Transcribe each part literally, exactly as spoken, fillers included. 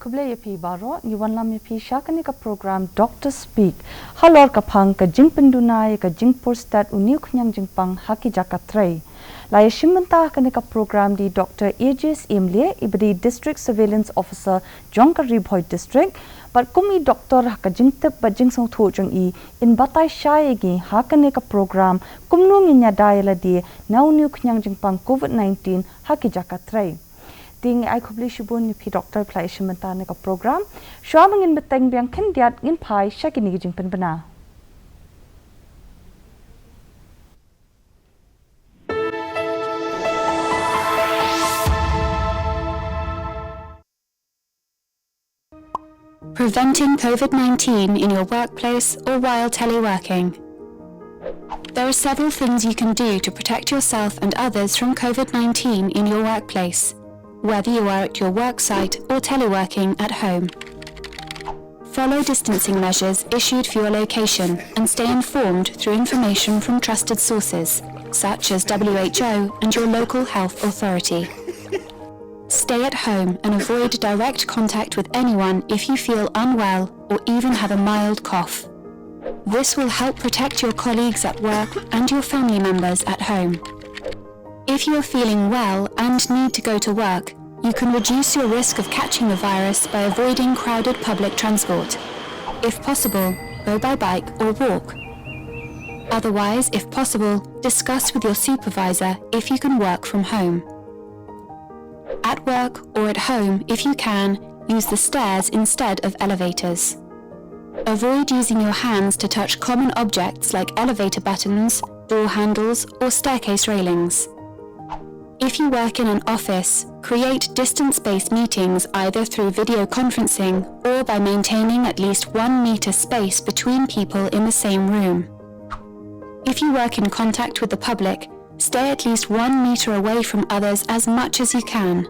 Khublei ïa phi baroh, ngi wanlam ïa phi sha kane ka program Doctor Speak. Halor ka phang ka jingpynduna ïa ka jingpur stet u niew khñiang jingpang ha ki jaka trei. La ïashim bynta ha kane ka program da i Doctor A J Syiemlieh, i ba dei District Surveillance Officer jong ka Ri Bhoi District, bad kum i doktor ha ka jingtip bad jingsngewthuh jong i, in batai shai ïa ngi ha kane ka program kumno ngin ïada ïa lade na u niew khñiang jingpang covid nineteen ha ki jaka trei. Te ngi ai khublei shibun ïa phi doktor ba la ïashim bynta ha kane ka program. Shuwa ba ngin bteng biang khyndiat, ngin phai sha kine ki jingpynbna. Preventing covid nineteen in your workplace or while teleworking. There are several things you can do to protect yourself and others from covid nineteen in your workplace, whether you are at your work site or teleworking at home. Follow distancing measures issued for your location and stay informed through information from trusted sources, such as W H O and your local health authority. Stay at home and avoid direct contact with anyone if you feel unwell or even have a mild cough. This will help protect your colleagues at work and your family members at home. If you are feeling well and need to go to work, you can reduce your risk of catching the virus by avoiding crowded public transport. If possible, go by bike or walk. Otherwise, if possible, discuss with your supervisor if you can work from home. At work or at home, if you can, use the stairs instead of elevators. Avoid using your hands to touch common objects like elevator buttons, door handles, or staircase railings. If you work in an office, create distance-based meetings either through video conferencing or by maintaining at least one meter space between people in the same room. If you work in contact with the public, stay at least one meter away from others as much as you can.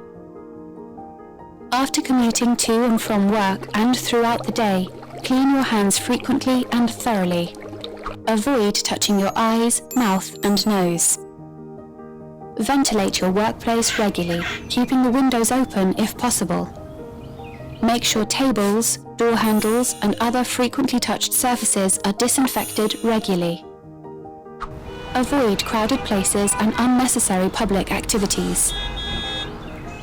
After commuting to and from work and throughout the day, clean your hands frequently and thoroughly. Avoid touching your eyes, mouth, and nose. Ventilate your workplace regularly, keeping the windows open if possible. Make sure tables, door handles, and other frequently touched surfaces are disinfected regularly. Avoid crowded places and unnecessary public activities.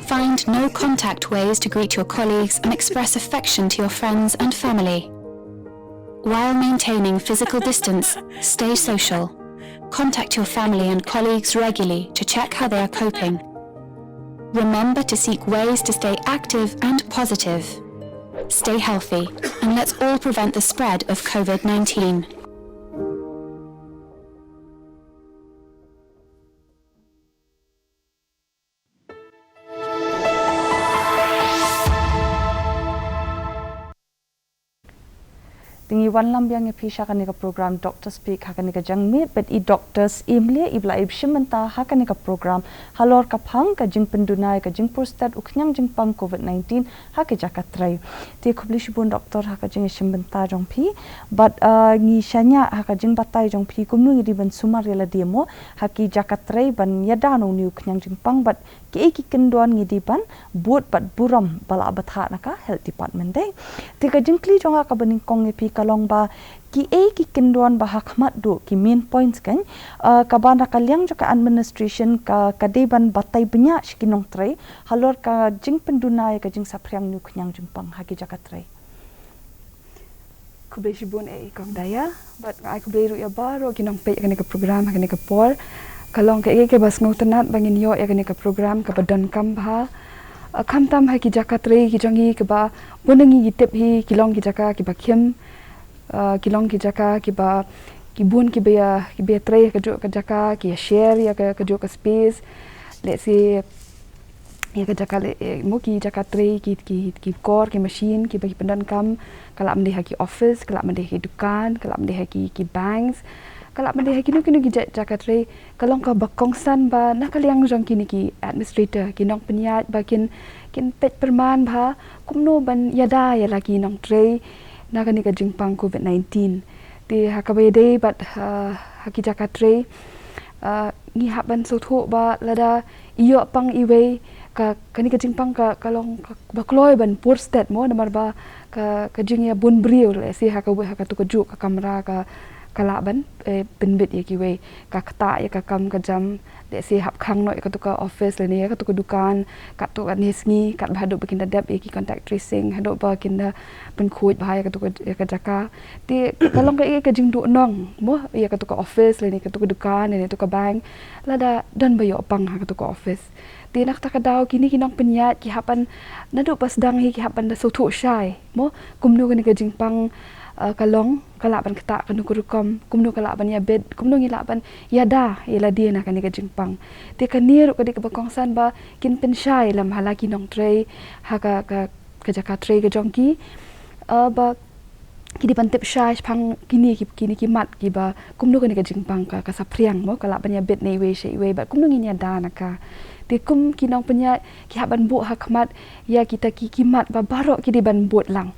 Find no contact ways to greet your colleagues and express affection to your friends and family. While maintaining physical distance, stay social. Contact your family and colleagues regularly to check how they are coping. Remember to seek ways to stay active and positive. Stay healthy, and let's all prevent the spread of covid nineteen. Te ngi wanlam biang ïa phi sha kane ka program Doctor Speak ha kane ka janmiet, bad i Doctor Syiemlieh i ba la ïashim bynta ha kane ka program halor ka phang ka jingpynduna ïa ka jingpur stet u khñiang jingpang covid nineteen ha ki jaka trei. Te khublei shibun doktor ha ka jingïashim bynta jong phi. Bad, uh, ngi shaniah ha ka jingbatai jong phi kumno ngi dei ban sumar ïa lade mo ha ki jaka trei ban ïada na une u khñiang jingpang, bad kiei ki kyndon ngi dei ban bud bad burom ba la bthah na ka health department de. Te ka jingkylli jong nga kaba nyngkong ïa phi ka long ba kiei ki kyndon ba ha khmat duh ki main points kan, uh, kaba na ka liang jong ka administration ka, ka dei ban batai bniah sha ki nongtrei halor ka jingpynduna ïa ka jingsaphriang une u khñiang jingpang ha ki jaka trei. Khublei shibun eh i Kong Daya, bad nga ai khublei ruh ïa baroh ki nongpeit ïa kane ka program ha kane ka por. Ka long kaei kaei kaba sngewtynnat ba ngin ïoh ïa kane ka program kaba donkam bha. Uh, khamtam ha ki jaka trei ki jong ngi kaba bun na ngi ngi tip hi ki long ki jaka kiba khim. Uh, ki long ki jaka kiba, ki bun kiba ïa, kiba ïa trei ha kajuh ka jaka, ki ïa share ïa ka, kajuh ka space. Let's say, ïa ka jaka le, eh, mo ki jaka trei, ki, ki, ki kor, ki machine, kiba ki pyndonkam, ka lah ban dei ha ki office, ka lah ban dei ha ki dukan, ka lah ban dei ha ki, ki banks, ka lah ban dei ha kino kino ki ja-, jaka trei, ka long kaba kongsan ba na ka liang jong kine ki administrator, ki nongpynïaid ba kin, kin peit pyrman bha kumno ban ïada ïa la ki nongtrei na kane ka jingpang covid nineteen. Te ha kaba ïadei bad, ha, ha ki jaka trei, Ah, ngi hap ban sngewthuh ba lada i ïoh pang iwei, ka, kane ka jingpang ka, ka long ka, ba kloi ban pur stet mo, namar ba ka, ka jingïabun briew, lehse ha ka, ha katu ka juh ka kamra ka, ka lah ban, eh, pynbit ïa kiwei, ka ktah ïa ka kam ka jam, lehse hap khang noh ïa katu ka office lane ïa katu ka dukan, katto katne sngi, katba haduh ba kin da dep ïa ki contact tracing, haduh ba kin da pynkhuid bha ïa katu ka, ïa ka jaka. Te ka long ka, ka jingduhnong mo, ïa katu ka office lane katu ka dukan lane katu ka bank, lada don ba ïoh pang ha katu ka office. Te na kata ka daw kine ki nongpynïaid ki hap ban, naduh ba sdang hi ki hap ban da sngewthuh shai mo, kumno kane ka jingpang, eh, ka long, ka lah ban ktah kano ka rukom, kumno ka lah ban ïabit, kumno ngi lah ban ïada ïa lade na kane ka jingpang. Te kane ruh ka dei kaba kongsan ba kin pynshai lem ha la ki nongtrei ha ka, ka, ka jaka trei ka jong ki, eh, ba ki dei ban tip shai shaphang kine ki, kine ki mat kiba kumno kane ka jingpang ka, ka saphriang mo, ka lah ban ïabit na iwei sha iwei, bad kumno ngin ïada na ka. Te kum ki nongpynïaid ki hap ban buh ha khmat ïa kita ki, ki mat ba baroh ki dei ban bud lang.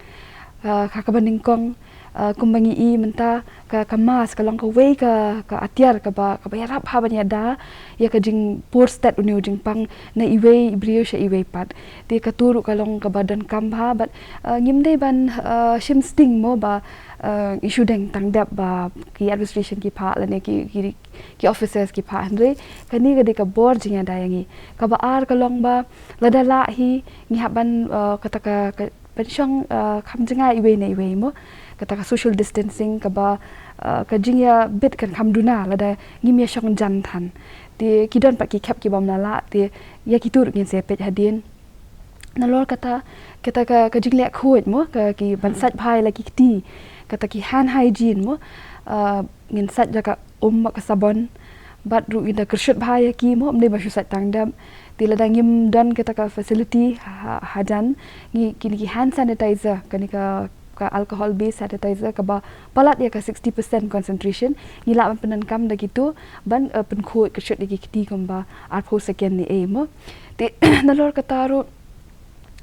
Ah, ha kaba nyngkong, ah, kumba ngi i mynta ka, ka mask ka long kawei ka, ka atiar kaba, kaba ïarap ha ban ïada ïa ka jingpur stet une u jingpang na iwei briew sha iwei pat. Te katu ruh ka long kaba donkam bha, bad, ah, ngim dei ban, ah, shim sting mo ba, ah, ngi shu deng tang dep ba ki administration ki phah lane ki, ki, ki officers ki phah, hynrei kane ka dei ka bor jingïada ïa ngi. Kaba ar ka long ba lada lah hi ngi hap ban, ah, kata ka, ka ban shong, ah, kham jngai iwei na iwei mo, kata ka social distancing kaba, ah, ka jingïabit kan kham duna lada ngim ïashong jan than. Te ki don pat ki khep ki bym lah lah, te ïa kitu ruh ngin sa peit hadien. Nalor kata, kata ka, ka jingleh khuid mo, ka, ki ban sait bha ïa la ki kti, kata ki hand hygiene mo, ah, ngin sait da ka um bad ka sabon, bad ruh ngin da kyrshut bha ïa ki mo, ym dei ba shu sait tang dep. Te lada ngim don kata ka facility ha, ha, hajan, ngi, kine ki hand sanitizer, kane ka, ka alcohol based sanitizer kaba palat ïa ka sixty percent concentration, ngi lah ban pyndonkam da kitu ban, eh, pynkhuid kyrshut ïa ki kti kumba arphew second ne ei mo. Te nalor kata ruh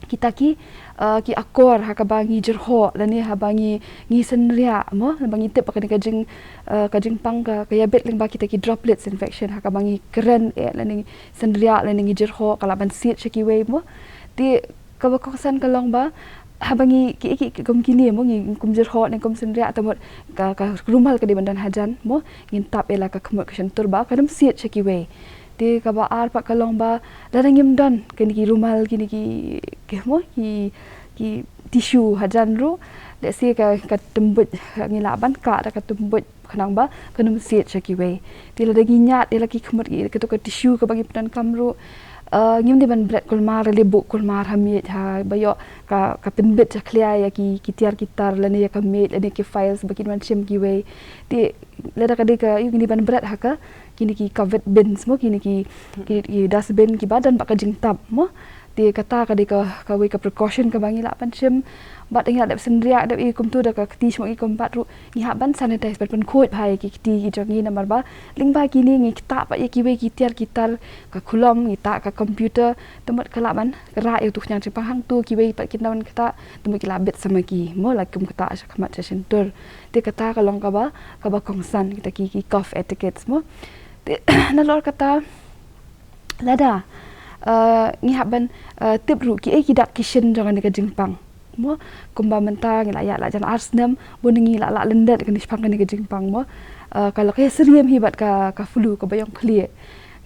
kita ki, eh, ki akor ha kaba ngi jyrhoh lane haba ngi, ngi synriah mo, haba ngi tip ba kane ka jing, eh, ka jingpang ka, ka ïabit lyngba kita ki droplets infection ha kaba ngi kren eh lane synriah lane ngi jyrhoh, ka lah ban siat sha kiwei mo. Te kaba kongsan ka long ba haba ngi ki, ki, ki kum kine mo, ngi kum jyrhoh ne kum synriah, te mut ka, ka rumal ka dei ban don hajan mo, ngin tap ïa la ka khmut ka shyntur ba kan ym siat sha kiwei. Te kaba ar pat ka long ba lada ngim don kine ki rumal, kine ki, ki mo, ki, ki tissue hajan ruh, lehse ka, ka tymbuid, ngi lah ban kah da ka tymbuid khnang ba kan ym siat sha kiwei. Te lada ngi ñiad ïa la ki khmut, ïa katu ka tissue kaba ngi pyndonkam ruh, eh, ngim dei ban bret kulmar lane buh kulmar ha miej, haba ïoh ka, ka pynbit sha khlieh ïa ki, ki tiar ki tar lane ïa ka miej lane ki files ba kin wan shim kiwei. Te lada ka dei ka, ïoh, ngi dei ban bret ha ka, kine ki covered bins mo, kine ki, ki, ki dustbin kiba don bad ka jingtap mo. Te kata ka dei ka, kawei ka precaution kaba ngi lah ban shim. Bad ngi lah dep synriah, dep ïa kumtu da ka kti, shmok ïa kumbat ruh, ngi hap ban sanitize, ban pynkhuid bha ïa ki kti ki jong ngi, namar ba lyngba kine ngi ktah pat ïa kiwei ki tiar ki tar, ka khulom, ngi ktah ka computer, te mut ka lah ban rah ïa utu u khñiang jingpang, hangtu kiwei pat kin da wan ktah, te mut ki lah bit sa ma ki mo, la ki kum ktah sha khmat sha shyntur. Te kata ka long kaba, kaba kongsan, kita ki, ki cough etiquettes mo. Te nalor kata, lada, eh, ngi hap ban, eh, tip ruh kiei ki dak ki shin jong kane ka jingpang mo. Kumba mynta ngi la ïaid la jan ar snem, bun ngi la, la lyndet kane shaphang kane ka jingpang mo. Eh, ka la ka ïasyriem hi bad ka, ka flu kaba ïong khlieh.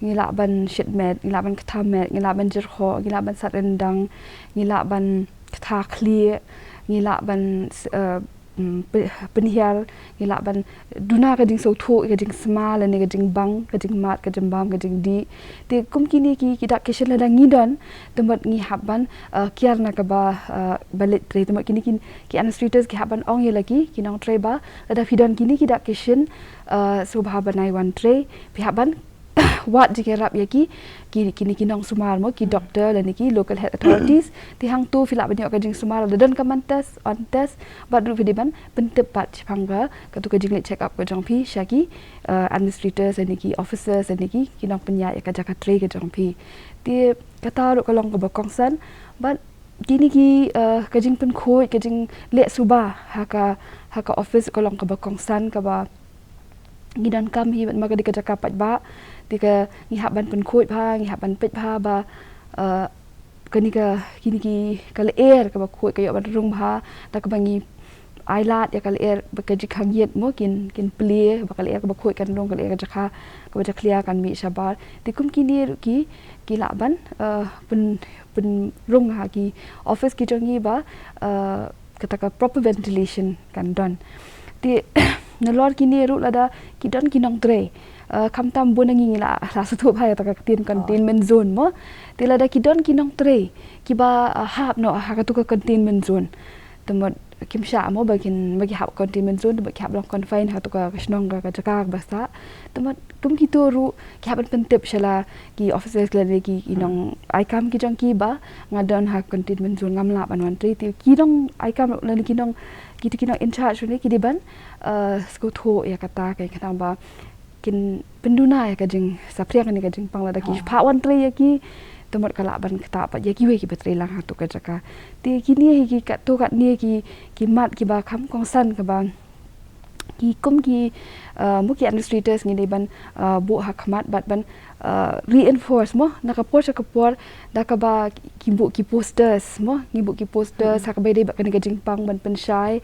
Ngi lah ban shit met, ngi lah ban ktha met, ngi lah ban jyrhoh, ngi lah ban sat ryndang, ngi lah ban ktha khlieh, ngi lah ban, eh, mm, py-, pynhiar, ngi lah ban duna ka jingsngewthuh, ka jingsma lane ka jingbang, ka jingmad, ka jingbam, ka jingdih. Te kum kine ki, ki dak ki shin lada ngi don, te mut ngi hap ban, eh, kiar na kaba, eh, ba leit trei. Te mut kine ki, ki administrators ki hap ban ong ïa la ki, ki nongtrei ba lada phi don kine ki dak ki shin, eh, sngewbha ban ai wan trei, phi hap ban wad jingïarap ïa ki, ki, kine ki nongsumar mo, ki doctor lane ki local health authorities. Te hangtu phi lah ban ïoh ka jingsumar, lada don ka man test, on test, bad ruh phi dei ban pyntip pat shaphang ka, katu ka jingleit check up ka jong phi sha ki, eh, administrators lane ki officers lane ki, ki nongpynïaid ïa ka jaka trei ka jong phi. Te kata ruh ka long kaba kongsan, bad kine ki, eh, ka jingpynkhuid, ka jingleh suba ha ka, ha ka office ka long kaba kongsan, kaba ngi donkam hi bad ma ka dei ka jaka paidbah, te ka ngi hap ban pynkhuid bha, ngi hap ban peit bha ba, eh, kane ka, kine ki ka lyer kaba khuid ka ïoh ban rung bha da kaba ngi ai lad ïa ka lyer ba ka jingkhang ïit mo, kin, kin plie ba ka lyer kaba khuid kan rung, ka lyer ka jaka kaba jakhlia kan mih shabar. Te kum kine ruh ki, ki lah ban, eh, pyn, pynrung ha ki office ki jong ngi ba, eh, kata ka proper ventilation kan don. Te nalor kine ruh lada ki don ki nongtrei, eh, khamtam bun na ngi ngi la, la sngewthuh bha ïa kata ka ktien containment zone mo. Te lada ki don ki nongtrei kiba, eh, hap noh ha katu ka containment zone, te mut kim shah mo ba kin, ba ki hap containment zone, te mut ki hap long confine ha katu ka, ka shnong ka, ka jaka kaba sah. Te mut kum kito ruh ki hap ban pyntip sha la ki officers lane ki, ki nong ai kam ki jong ki ba nga don ha containment zone, ngam lah ban wan trei. Te ki nong ai kam lane ki nong, kito ki nong in charge ruh ne ki dei ban, eh, sngewthuh ïa kata, khnang ba kin pynduna ïa ka jingsaphriang ne ka jingpang lada ki phah wan trei ïa ki, te mut ka lah ban ktah pat ïa kiwei kiba trei lang ha katu ka jaka. Te kine hi ki katto katne ki, ki mat kiba kham kongsan kaba ki kum ki, eh, mo ki administrators ngi dei ban, eh, buh ha khmat bad ban, eh, reinforce mo na ka por sha ka por da kaba ki buh ki posters mo, ngi buh ki posters ha kaba dei bad kane ka jingpang ban pynshai.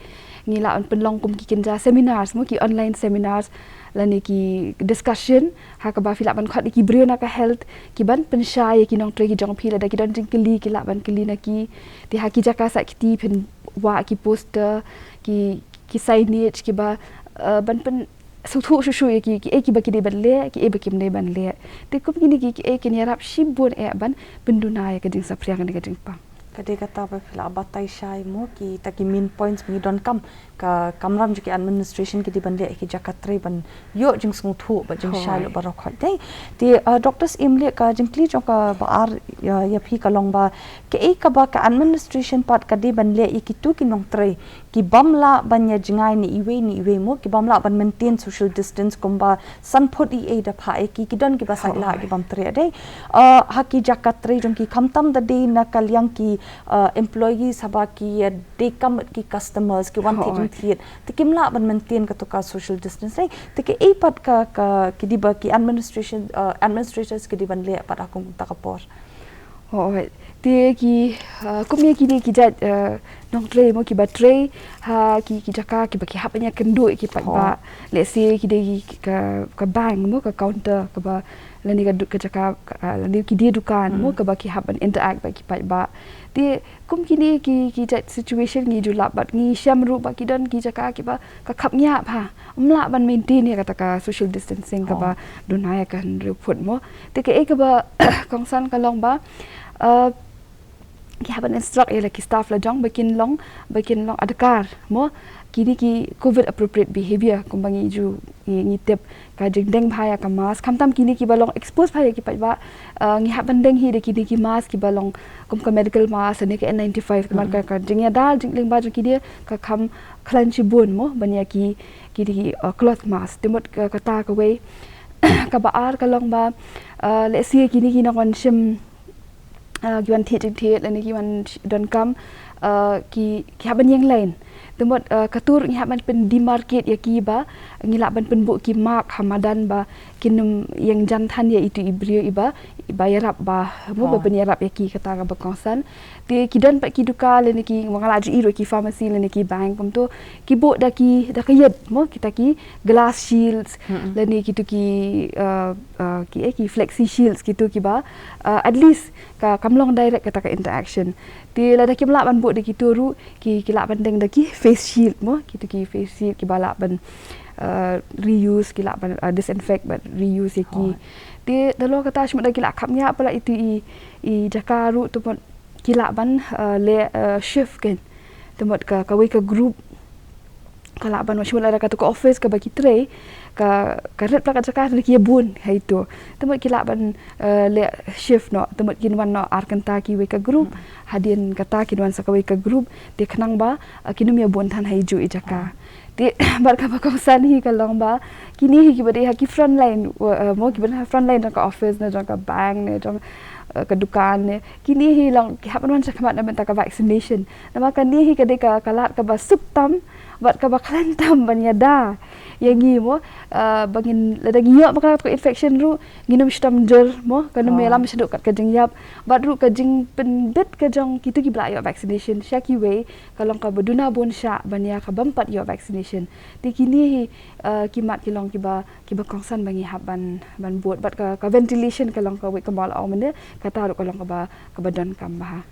Ngi lah ban pynlong kum ki kynja seminars mo, ki online seminars lane ki discussion ha kaba phi lah ban khot ïa ki briew na ka health ki ban pynshai ïa ki nongtrei ki jong phi, lada ki don jingkylli ki lah ban kylli na ki. Te ha ki jaka sah kti phin wah ki poster, ki, ki signage kiba, eh, ban pynsngewthuh shuh shuh ïa ki, kiei kiba ki dei ban leh, kiei ba kim dei ban leh. Te kum kine ki, kiei kin ïarap shibun eh ban pynduna ïa ka jingsaphriang ne ka jingpang. Ka dei kata ba phi la batai shai mo, kita ki main points ba ngi donkam, ka kamram jong ki administration ki dei ban leh ïa ki jaka trei ban ïoh jingsngewthuh bad jingshai lut baroh khoit. Te, te, eh, Doctor Syiemlieh, ka jingkylli jong nga kaba ar ïa, ïa phi ka long ba kaei kaba ka administration pat ka dei ban leh ïa kito ki nongtrei ki bym lah ban ïa jngai ne iwei ne iwei mo, ki bym lah ban maintain social distance kumba san phut eiei da phah ïa ki, ki don kiba sait lah ki bym trei dei. Eh, ha ki jaka trei jong ki khamtam da dei na ka liang ki, eh, employees haba ki, eh, dei kam ki customers ki wan thied jingthied, te kim lah ban maintain katu ka social distance dei. Te kaei pat ka, ka ki dei ba ki administration, eh, administrators ki dei ban leh pat ha kum kata ka por. Oh, alright. Te ki, uh, kum ïa kine ki jait, uh, nongtrei mo kiba trei ha ki, ki jaka kiba ki hap ban ïakynduh ïa ki paidbah. Let's say ki dei ki, ka, ka bank mo, ka counter kaba lane ka du-, ka jaka, ka, uh, lane ki dei dukan mo kaba ki hap ban interact bad ki paidbah. Te kum kine ki, ki jait situation ngi ju lap bad ngi shem ruh ba ki don ki jaka kiba ka khapngiah bha. Ym lah ban maintain ïa kata ka social distancing kaba duna ïa ka hynriew phut mo. Te kaei kaba kongsan ka long ba, uh, ki hap ban instruct ïa la ki staff la jong ba kin long, ba kin long adkar mo kine ki covid appropriate behavior kumba ngi ju ngi, ngi tip, ka jingdeng bha ïa ka mask. Khamtam kine kiba long expose bha ïa ki paidbah, uh, ngi hap ban deng hi da kine ki mask kiba long kum ka medical mask ne ka N ninety-five, te mut ka, ka jingïada jinglyngba jong kine ka kham khlaiñ shibun mo ban ïa ki, kine ki, uh, cloth mask. Te mut ka, kata kawei. Kaba ar ka long ba, uh, let's say kine ki nongwan shim, uh, ki wan thied jingthied lane ki wan sh-, donkam, uh, ki, ki hap ban ïeng lain. Te mut, uh, katu ruh ngi hap ban pyndemarcate ïa ki ba ngi lah ban pynbuh ki mark ha madan ba kin ym ïeng jan than ïa itu i briew iba, iba ïarap bha mo, ba pynïarap ïa ki, kata kaba kongsan. Te ki don pat ki dukan lane ki, nga la ju ïohi ruh ki pharmacy lane ki bank kumto, ki buh da ki, da ka ïit mo, kita ki glass shields lane kitu ki, uh, uh, ki, eh, ki flexi shields kitu kiba, uh, at least ka, kam long direct kata ka interaction. Te lada kim lah ban buh da kitu ruh, ki, ki lah ban deng da ki face shield mo, kitu ki face shield kiba lah ban, uh, reuse, ki lah ban, uh, disinfect bad reuse ïa ki. Te nalor kata shim da ki lah khapngiah palat itu i, i jaka ruh, te mut ki lah ban, uh, leh, uh, shift kan. Te mut ka, kawei ka group ka lah ban, shim lada katu ka office kaba ki trei, ka, ka rit palat ka jaka, te ki ïa bun ha itu. Te mut ki lah ban, uh, leh shift noh, te mut kin wan noh ar kynta kiwei ka group, hadien kata kin wan sa kawei ka group, te khnang ba, uh, kin ym ïa bun than ha iju i jaka. Te bad kaba kongsan hi ka long ba kine hi kiba dei ha ki frontline, uh, mo kiba ha frontline jong ka office ne jong ka bank ne jong, uh, ka dukan ne, kine hi long ki hap ban wan shakhmat na bynta ka vaccination. Namar kane hi ka dei ka, ka lad kaba suk tam bad kaba khlaiñ tam ban ïada ïa ngi mo, uh, ba ngin lada ngi ïoh ba ka infection ruh ngin ym shitom jur mo, kan ym ïalam shaduh kat ka jingïap. Bad ruh ka jingpynbit ka jong kito kiba la ïoh vaccination sha kiwei ka long kaba duna bun shah ban ïa ka bym pat ïoh vaccination. Te kine hi, uh, ki mat ki long kiba, kiba kongsan ba ngi hap ban, ban bud. Bad ka, ka ventilation ka long kawei, kumba la ong mynne, kata ruh ka long kaba, kaba donkam bha.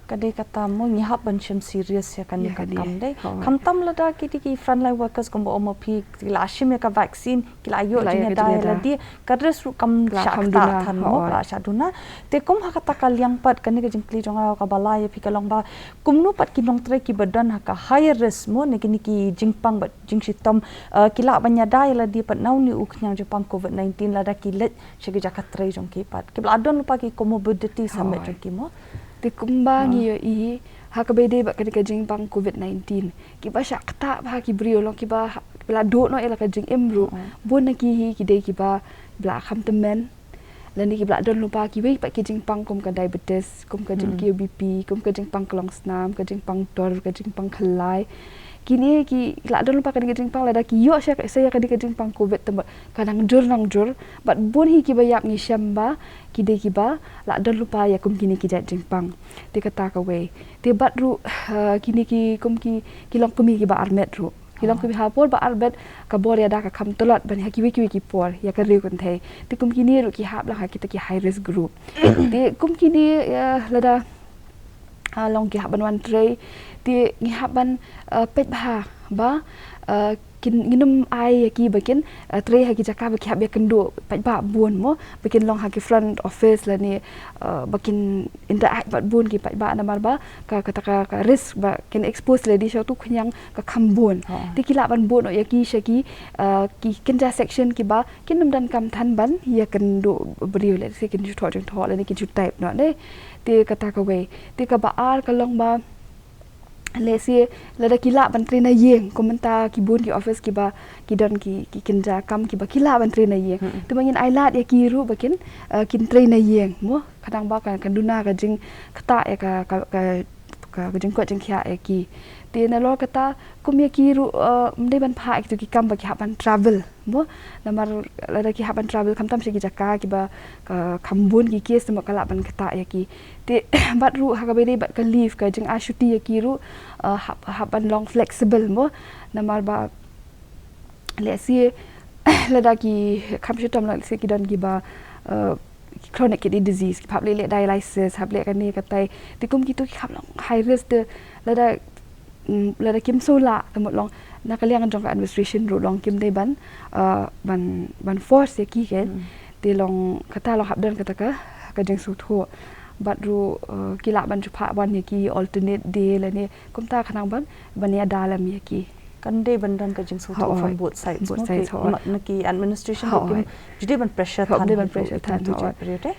Ka dei kata mo ngi hap ban shim serious ïa kane ka kam dei. Khamtam lada kiti ki frontline workers kumba ong ma phi ki la shim ïa ka vaccine, ki la ïoh jingïada ïa lade, ka risk ruh kam shah ktah than mo, ka la shah duna. Te kum ha kata ka liang pat kane ka jingkylli jong nga kaba lai ïa phi ka long ba kumno pat ki nongtrei kiba don ha ka higher risk mo ne kine ki jingpang bad jingshitom, uh, ki lah ban ïada ïa lade pat na une u khñiang jingpang covid nineteen lada ki leit sha ki jaka trei jong ki pat. Kiba la don lypa ki comorbidity samet jong ki mo. Te kumba ngi ïohi ha kaba ïadei bad kane ka jingpang covid nineteen, kiba shah ktah bha ki briew long kiba ha, kiba la duh noh ïa la ka jingim ruh. Bun na ki hi ki dei kiba la kham tymmen. Lane kiba la don lypa kiwei pat ki jingpang kum ka diabetes, kum ka jingkiew B P, kum ka jingpang ka longsnam, ka jingpang tor, ka jingpang khyllai. Kine ki la don lypa kane ka jingpang lada ki ïoh sha ka, sha ïa kane ka jingpang covid te ka nang jur nang jur. Bad bun hi kiba ïap ngi shem ba ki dei kiba la don lypa ïa kum kine ki jait jingpang. Te kata kawei. Te bad ruh, uh, kine ki kum ki, ki long kmie kiba armet ruh. Ki long kmie ha por ba armet ka bor ïada ka kham tlot ban ha kiwei kiwei ki por ïa ka riew kynthei. Te kum kine ruh ki hap lang ha kita ki high risk group. Te kum kine, uh, lada, uh, long ki hap ban wan trei. Te ngi hap ban, uh, peit bha ba, uh, kin, ngin ym ai ïa ki ba kin, uh, trei ha ki jaka ba ki hap ïakynduh paidbah bun mo, ba kin long ha ki front office lane, uh, ba kin interact bad bun ki paidbah namar ba ka, kata ka, ka risk ba kin expose lade sha utu u khñiang ka kham bun. Te ki lah ban bud noh ïa ki sha ki, uh, ki kynja section kiba kin ym donkam than ban ïakynduh briew, lehse kin shu thoh jingthoh lane kin shu type noh ne. Te kata kawei. Te kaba ar ka long ba lehse lada ki lah ban trei na ïing, kum mynta ki bun ki office kiba ki don ki, ki kynja kam kiba ki lah ban trei na ïing. Te ma ngin ai lad ïa ki ruh ba kin, uh, kin trei na ïing mo, khnang ba kan, kan duna ka jingktah ïa ka, ka, ka, ka, ka jingkoit jingkhiah ïa ki. Te nalor kata kum ïa ki ruh, uh, ym dei ban phah ïa kito ki kam ba ki hap ban travel mo. Namar lada ki hap ban travel khamtam sha ki jaka kiba ka kham bun ki case te mo ka lah ban ktah ïa ki. Te bad ruh ha kaba ïadei bad ka leave ka jingai shuti ïa ki ruh, uh, hap, hap ban long flexible mo. Namar ba lehse lada ki kham shitom lehse ki don kiba, uh, chronic kidney disease, ki hap leh leh dialysis, hap leh kane katai. Te kum kito ki kham long high risk te lada, mm, lada kim sngewlah te mut long na ka liang jong ka administration ruh long kim dei ban, uh, ban, ban force ïa ki kan. Te long kata long hap don kata ka, ka jingsngewthuh. Bad ruh, uh, ki lah ban shu phah wan ïa ki alternate day lane kumta khnang ban, ban ïada lem ïa ki. Kan dei ban don ka jingsngewthuh from both sides. Both sides, na ki administration ruh kim ju dei ban pressure than, ju dei ban pressure than.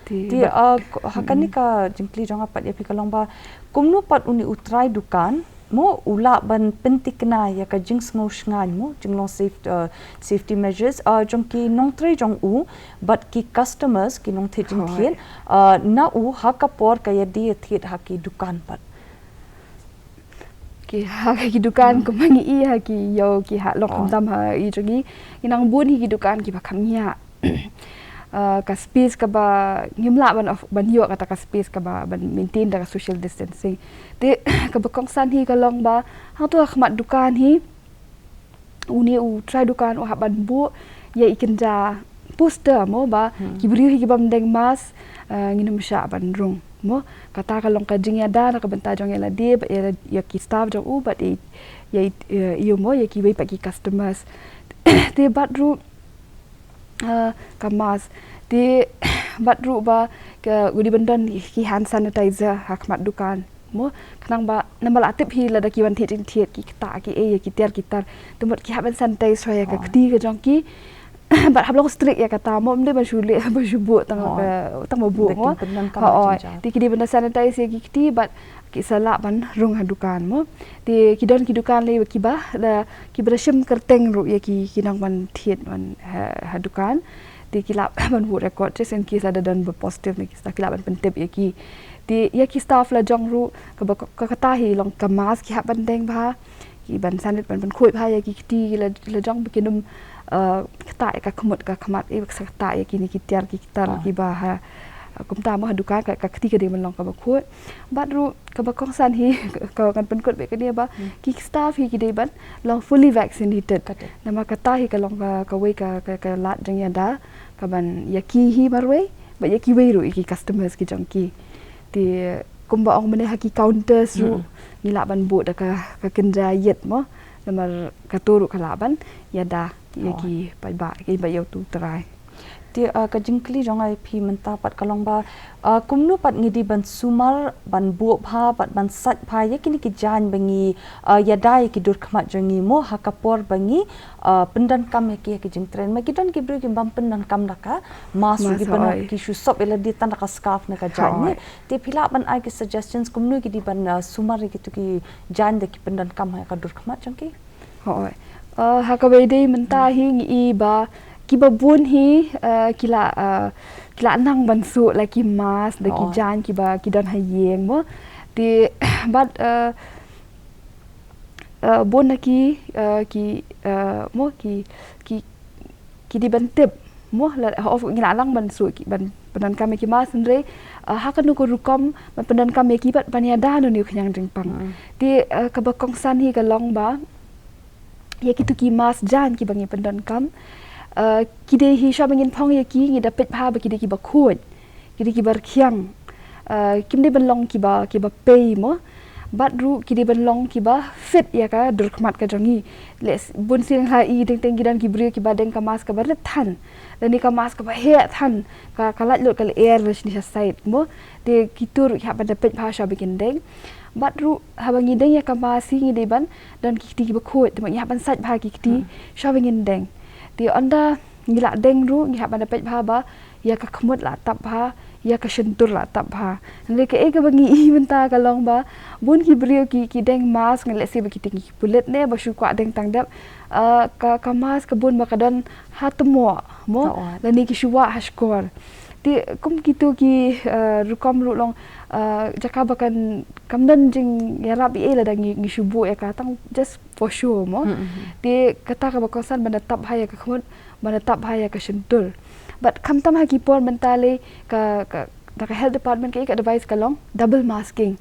Te, uh, ha kane ka jingkylli jong nga pat ïa phi ka long ba kumno pat une u trai dukan mo u lah ban pynthikna ïa ka jingsngew shngaiñ mo, jinglong safe, uh, safety measures, uh, jong ki nongtrei jong u bad ki customers, ki nongthied jingthied, uh, na u ha ka por ka ïadie thied ha ki dukan pat. Ki ha ki dukan kumba ngi i ha ki ïew ki ha lok khamtam ha i jong ngi, ngi nang bun hi ki dukan kiba kham ngiah. Uh, ka space kaba ngim lah ban, ban ïoh kata ka space kaba ban maintain da ka social distancing. Te kaba kongsan hi ka long ba hangto ha khmat dukan hi une u trai dukan u hap ban buh ïa i kynja poster mo ba ki briew hi ki bym deng mask, uh, ngin ym shah ban rung mo. Kata ka long ka jingïada na ka bynta jong ïa lade bad ïa, ïa ki staff jong u bad ïa, ïa, ïa, ïa mo ïa kiwei pat ki customers. Te bad ruh, uh, ka mask. Te bad ruh ba ka u dei ban don ki hand sanitizer ha khmat dukan mo, khnang ba namar la tip hi lada ki wan thied jingthied ki ktah ki ei ïa ki tiar ki tar. Te mut ki hap ban sanitize shuwa ïa ka kti ka jong ki. Bad hap long strict ïa kata mo, ym dei ban shu leh ban shu buh tang ka, tang ba buh mo. Te ki dei ban da sanitize ïa ki kti bad ki sa lah ban rung ha dukan mo. Te ki don ki dukan lei kiba da, kiba da shim kyrteng ruh ïa ki, ki nang ban thied ban ha, ha dukan. Te ki lah ban buh record just in case lada don ba positive ne ki sa, ki lah ban pyntip ïa ki. Te ïa ki staff la jong ruh kaba ka, kata hi long ka mask ki hap ban deng bha, ki ban sanit ban pynkhuid bha ïa ki kti, la, la jong ba kin ym, eh, ktah ïa ka khmut ka khmat, eh, sa ktah ïa kine ki tiar ki ktar kiba ha, kumta mo ha dukan ka, ka kti ka dei ban long kaba khuid. Bad ruh kaba kongsan hi, ka ngan pynkut beit kane ba ki staff hi ki dei ban long fully vaccinated. Namar kata hi ka long ka, kawei ka, ka, ka lad jingïada kaban ïa ki hi marwei bad ïa kiwei ruh ïa ki customers ki jong ki. Te kumba ong mynne ha ki counters ruh ngi lah ban buh da ka, ka kynja ïit mo. Namar kato ruh ka lah ban ïada ïa ki paidbah, ki ba ïa utu u trai. Te, ah, ka jingkylli jong nga ïa phi mynta pat ka long ba, ah, kumno pat ngi dei ban sumar, ban buh bha bad ban sait bha ïa kine ki jaiñ ba ngi, ah, ïada ïa ki dur khmat jong ngi mo ha ka por ba ngi, ah, pyndonkam ïa ki, ïa ki jingtrei. Ma ki don ki briew ki bym pyndonkam da ka mask ruh, ki ban, ki shu sop ïa lade tang da ka scarf ne ka jaiñ ne. Te phi lah ban ai ki suggestions kumno ki dei ban, ah, sumar ïa kitu ki jaiñ da ki pyndonkam ha ka dur khmat jong ki? Hooid. Eh, ha kaba ïadei mynta hi ngi i ba kiba bun hi, eh, ki la, eh, ki la nang ban suh la ki mask da ki jaiñ kiba ki don ha ïing mo. Te bad, eh, eh, bun na ki, eh, ki, eh, mo ki, ki, ki dei ban tip mo, la, of ngi la nang ban suh ki, ban pyndonkam ïa ki mask hynrei, eh, ha kano ka rukom ban pyndonkam ïa ki bad ban ïada na une u khñiang jingpang. Te, eh, kaba kongsan hi ka long ba ïa kitu ki mask jaiñ kiba ngi pyndonkam, eh, ki dei hi shuwa ba ngin phong ïa ki ngi da peit bha ba ki dei kiba khuid, ki dei kiba rkhiang, eh, kim dei ban long kiba, kiba pei mo. Bad ruh ki dei ban long kiba fit ïa ka dur khmat ka jong ngi. Leh bun sien ha i teng teng ki don ki briew kiba deng ka mask kaba rit than, lane ka mask kaba heh than, ka, ka lait lut ka lyer la shane sha side mo. Te kitu ruh ki hap ban da peit bha shuwa ba kin deng. Bad ruh haba ngi deng ïa ka mask hi ngi dei ban don ki kti kiba khuid, te ngi hap ban sait bha ki kti shuwa ba ngin deng. Te ynda ngi la deng ruh ngi hap ban da peit bha ba ïa ka khmut la tap bha, ïa ka shyntur la tap bha. Hynrei kaei kaba ngi i mynta ka long ba bun ki briew ki, ki deng mask, lehse ba ki teng ki pulit ne ba shu kwah deng tang dep, eh, ka, ka mask ka bun ba ka don ha tmoh mo, lane ki shu wah ha shkor. Te kum kitu ki, eh, rukom ruh long, eh, jaka ba kan, kam don jingïarap ei ei lada ngi, ngi shu buh ïa ka tang just for show mo. Te kata kaba kongsan ban da tap bha ïa ka khmut, ban da tap bha ïa ka shyntur. Bad khamtam ha ki por mynta lei ka, ka, na ka health department ka, ka advice ka long double masking.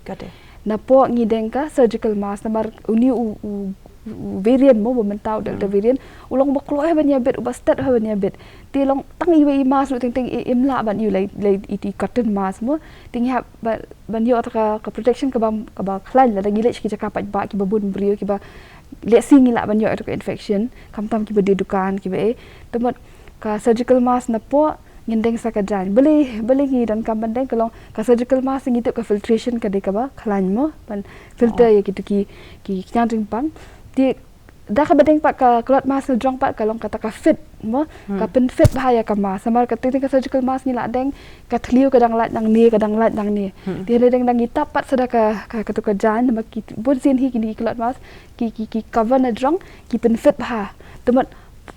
Napoh ngi deng ka surgical mask namar une u, u, u variant mo ba mynta u Delta variant u long uba kloi ha ban ïabit, uba stet ha ban ïabit. Te long tang iwei i mask ruh teng teng i, im lah ban ïoh lei, lei i, i cotton mask mo. Te ngi hap ba, ban ïoh ta ka, ka protection kaba, kaba khlaiñ lada ngi leit sha ki jaka paidbah kiba bun briew kiba lehse ngi lah ban ïoh ïa ka infection, khamtam kiba die dukan kiba ei. Te mut ka surgical mask napoh ngin deng sa ka jaiñ. Balei, balei ngi donkam ban deng ka long ka surgical mask ngi tip ka filtration ka dei kaba khlaiñ mo, ban filter ïa kitu ki, ki khñiang jingpang. Te da kaba deng pat ka cloth mask na jrong pat ka long kata ka fit mo, ka pynfit bha ïa ka mask. Namar ka teng teng ka surgical mask ngi la deng, ka thliew ka dang lait nangne, ka dang lait nangne. Te hynrei dang, dang ngi tap pat sa da ka, ka, katu ka jaiñ, namar ki bun sien hi kine ki cloth mask ki, ki, ki cover na jrong ki pynfit bha. Te mut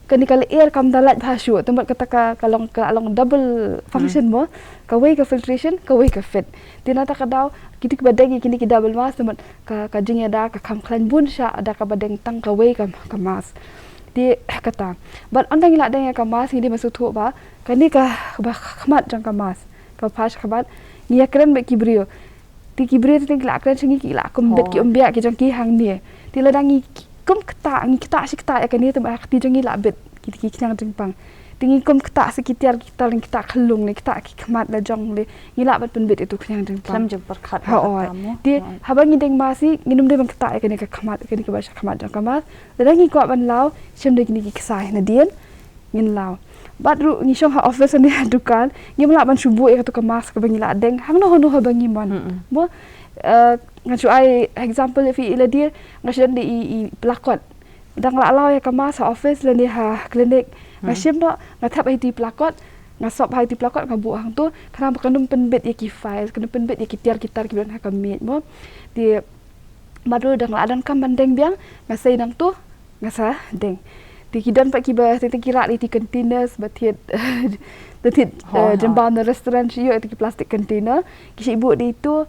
kane ka lyer kam da lait bha shuh, te mut kata ka, ka long, ka long double function mo, kawei ka filtration, kawei ka fit. Te na kata ka daw kitu kiba deng ïa kine ki double mask te mut ka, ka jingïada ka kham khlaiñ bun sha da kaba deng tang kawei ka, ka mask. Te kata. Bad ynda ngi la deng ïa ka mask ngi dei ban sngewthuh ba kane ka, kaba khmat jong ka mask, kaba phah sha khmat, ngi ïakren bad ki briew. Te ki briew te ki la kren sha ngi, ki la kum bit ki umbiak ki jong ki hangne. Te lada ngi kum ktah, ngi ktah shi ktah ïa kane te mut ha kti jong ngi la bit ki, ki khñiang jingpang. Te ngi kum ktah sa ki tiar ki ktar, ngi ktah khyllung ne ktah ki khmat la jong le ngi lah ban pynbit ïa utu u khñiang jingpang. Khlem jingpyrkhat. Hooid. Te haba ngi deng mask hi ngin ym dei ban ktah ïa kane ka khmat, kane kaba sha khmat jong ka mask. Lada ngi kwah ban law, shim da kine ki ksai nadien ngin law. Bad ruh ngi shong ha office ne ha dukan, ngim lah ban shu buh ïa katu ka mask kaba ngi la deng hangno hangno haba ngi mon. Mo, eh, ngan shu ai example ïa phi, i la dei nga shu don da i, i plakot. Dang la law ïa ka mask ha office lane ha clinic, Nga shim noh, nga thep ha iti plakot, nga sop ha iti plakot, nga buh hangto, khnang ba kan ym pynbit ïa ki file, kan ym pynbit ïa ki tiar ki tar kiba don ha ka miej mo. Te bad ruh da nga la donkam ban deng biang, nga sei nangto, nga sa deng. Te ki don pat kiba, te, te ki rah ïa iti containers ba thied, ba thied, eh, jembaw na restaurant shu ïoh ïa iti ki plastic container, ki shu buh da ito,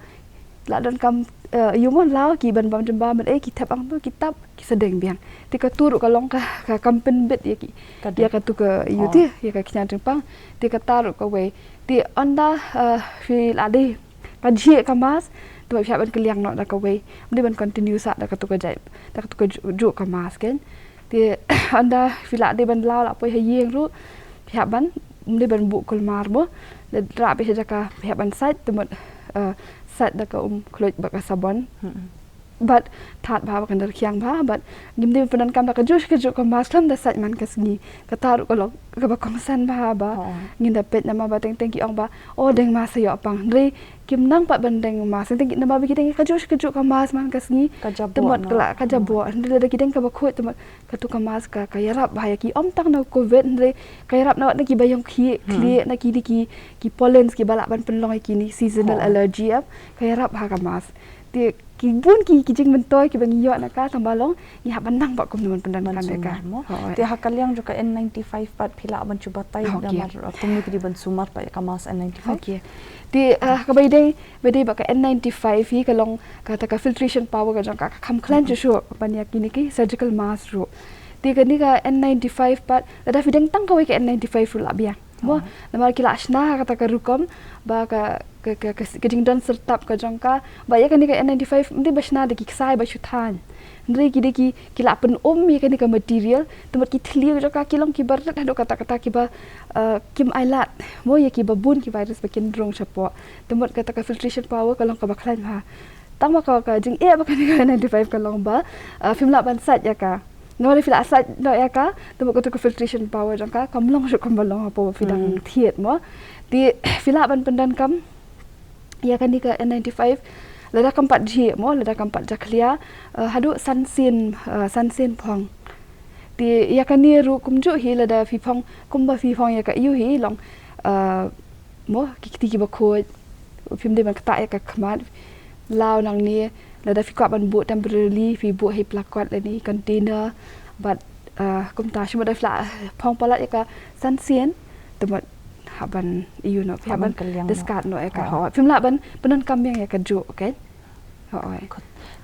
la donkam, eh, ïa u mon law ki ban bam jembaw ban, eh, ki thep hangto, ki tap, ki sa deng biang. Te kato ruh ka long ka, ka kam pynbit ïa ki, ïa kato ka ïa u te, ïa ka khñiang jingpang. Te kata ruh kawei. Te ynda, eh, phi la dei ka jhieh ka mask, te phi hap ban kylliang noh da kawei. Ym dei ban continue sah da kato ka jait, da kato ka ju-, juh ka mask kan. Te ynda phi la dei ban law la poi ha ïing ruh, phi hap ban, ym dei ban buh kulmar mo. Lada rah phi ha jaka, phi hap ban sait, te mut, eh, sait da ka um khluit bad ka sabon. Bad thad bha, ba kan da rkhiang bha, bad ngim dei pyndonkam da kajuh kajuh ka mask khlem da sait man ka sngi. Kata ruh ka long kaba kongsan bha ba ngin da peit, namar ba teng teng ki ong ba, o, deng mask sa ïoh pang. Hynrei kim nang pat ban deng mask, teng teng ki, namar ba ki deng kajuh kajuh ka mask man ka sngi. Ka jaboh, te mut ka la ka jaboh. Hynrei lada ki deng kaba khuid, te mut kato ka mask ka, ka ïarap bha ïa ki, ym tang na covid, hynrei ka ïarap na, na kiba ïong khlieh, khlieh, na ki, na ki, ki pollens kiba lah ban pynlong ïa kine seasonal allergy, em, ka ïarap bha ka mask. Te ki bun ki, ki jingmyntoi kiba ngi ïoh na ka, tang ba long ngi hap ban nang bad kumno ban pyndonkam ïa ka. Te ha ka liang jong ka N ninety-five pat phi lah ban shu batai namar kumno ki dei ban sumar pat ïa ka mask N ninety-five. Te, ah, kaba ïadei, ba ïadei bad ka N ninety-five hi, ka long kata ka filtration power ka jong ka, ka kham khlaiñ shuh shuh ban ïa kine ki surgical mask ruh. Te kane ka N ninety-five pat, lada phi deng tang kawei ka N ninety-five ruh la biang. Mo, namar ki la shna ha kata ka rukom ba ka, ka, ka, ka, ka jingdon syrtap ka jong ka, ba ïa kane ka N ninety-five ym dei ba shna da ki ksai ba shu thaiñ. Hynrei ki dei ki, ki la pyn-um ïa kane ka material, te mut ki thylliej jong ka ki long kiba rit haduh katta katta, kiba, eh, kim ailad mo ïa kiba bun ki virus ba kin rung shapoh. Te mut kata ka filtration power ka long kaba khlaiñ bha. Tang ba ka, ka jingeh ba kane ka N ninety-five ka long ba, eh, phim lah ban sait ïa ka. Namar phi la sait noh ïa ka, te mut kato ka filtration power jong ka kam long shuh kumba long hapoh ba phi dang thied mo. Te phi lah ban pyndonkam ïa kane ka N ninety-five, lada kam pat jhieh mo, lada kam pat jakhlia, eh, haduh san sien, eh, san sien phong. Te ïa kane ruh kumjuh hi, lada phi phong, kumba phi phong ïa ka ïu hi long, eh, mo, ki kti kiba khuid, phim dei ban ktah ïa ka khmat. Law nangne, lada phi kwah ban buh temporarily, phi buh ha i plakot lane container, bad, eh, kumta, shu mut da phi la phong palat ïa ka san sien, te mut hap ban ïu noh, phi hap ban discard noh ïa ka. Hooid. Phim lah ban pyndonkam biang ïa kajuh, okay? Hooid.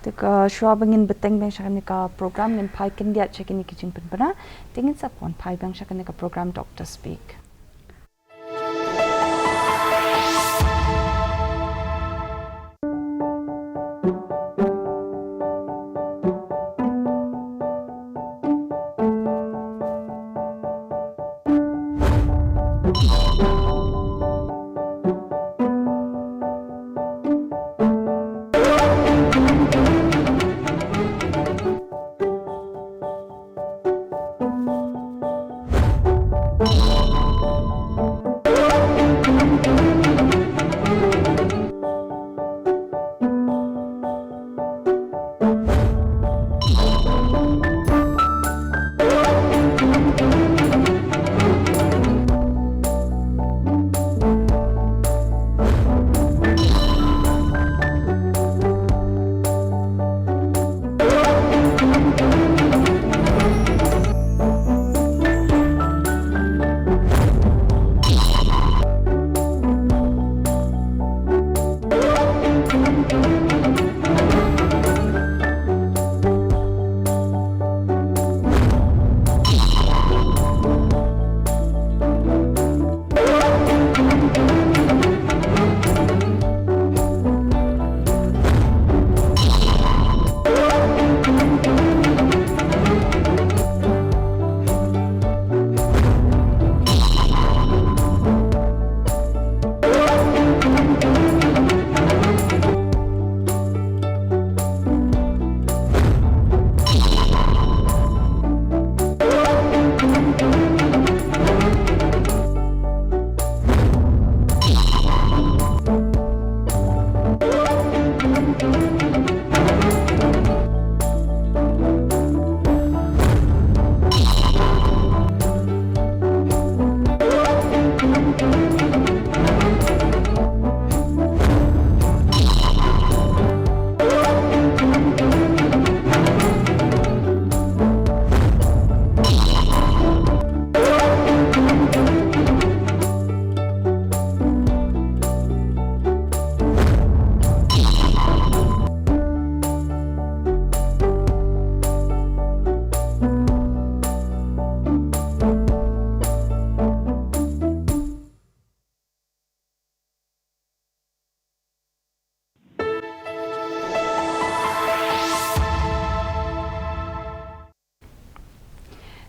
Te ka shuwa ba ngin bteng biang sha kane ka program, ngin phai khyndiat sha kine ki jingpynbna, te ngin sa wan phai biang sha kane ka program Doctor Speak.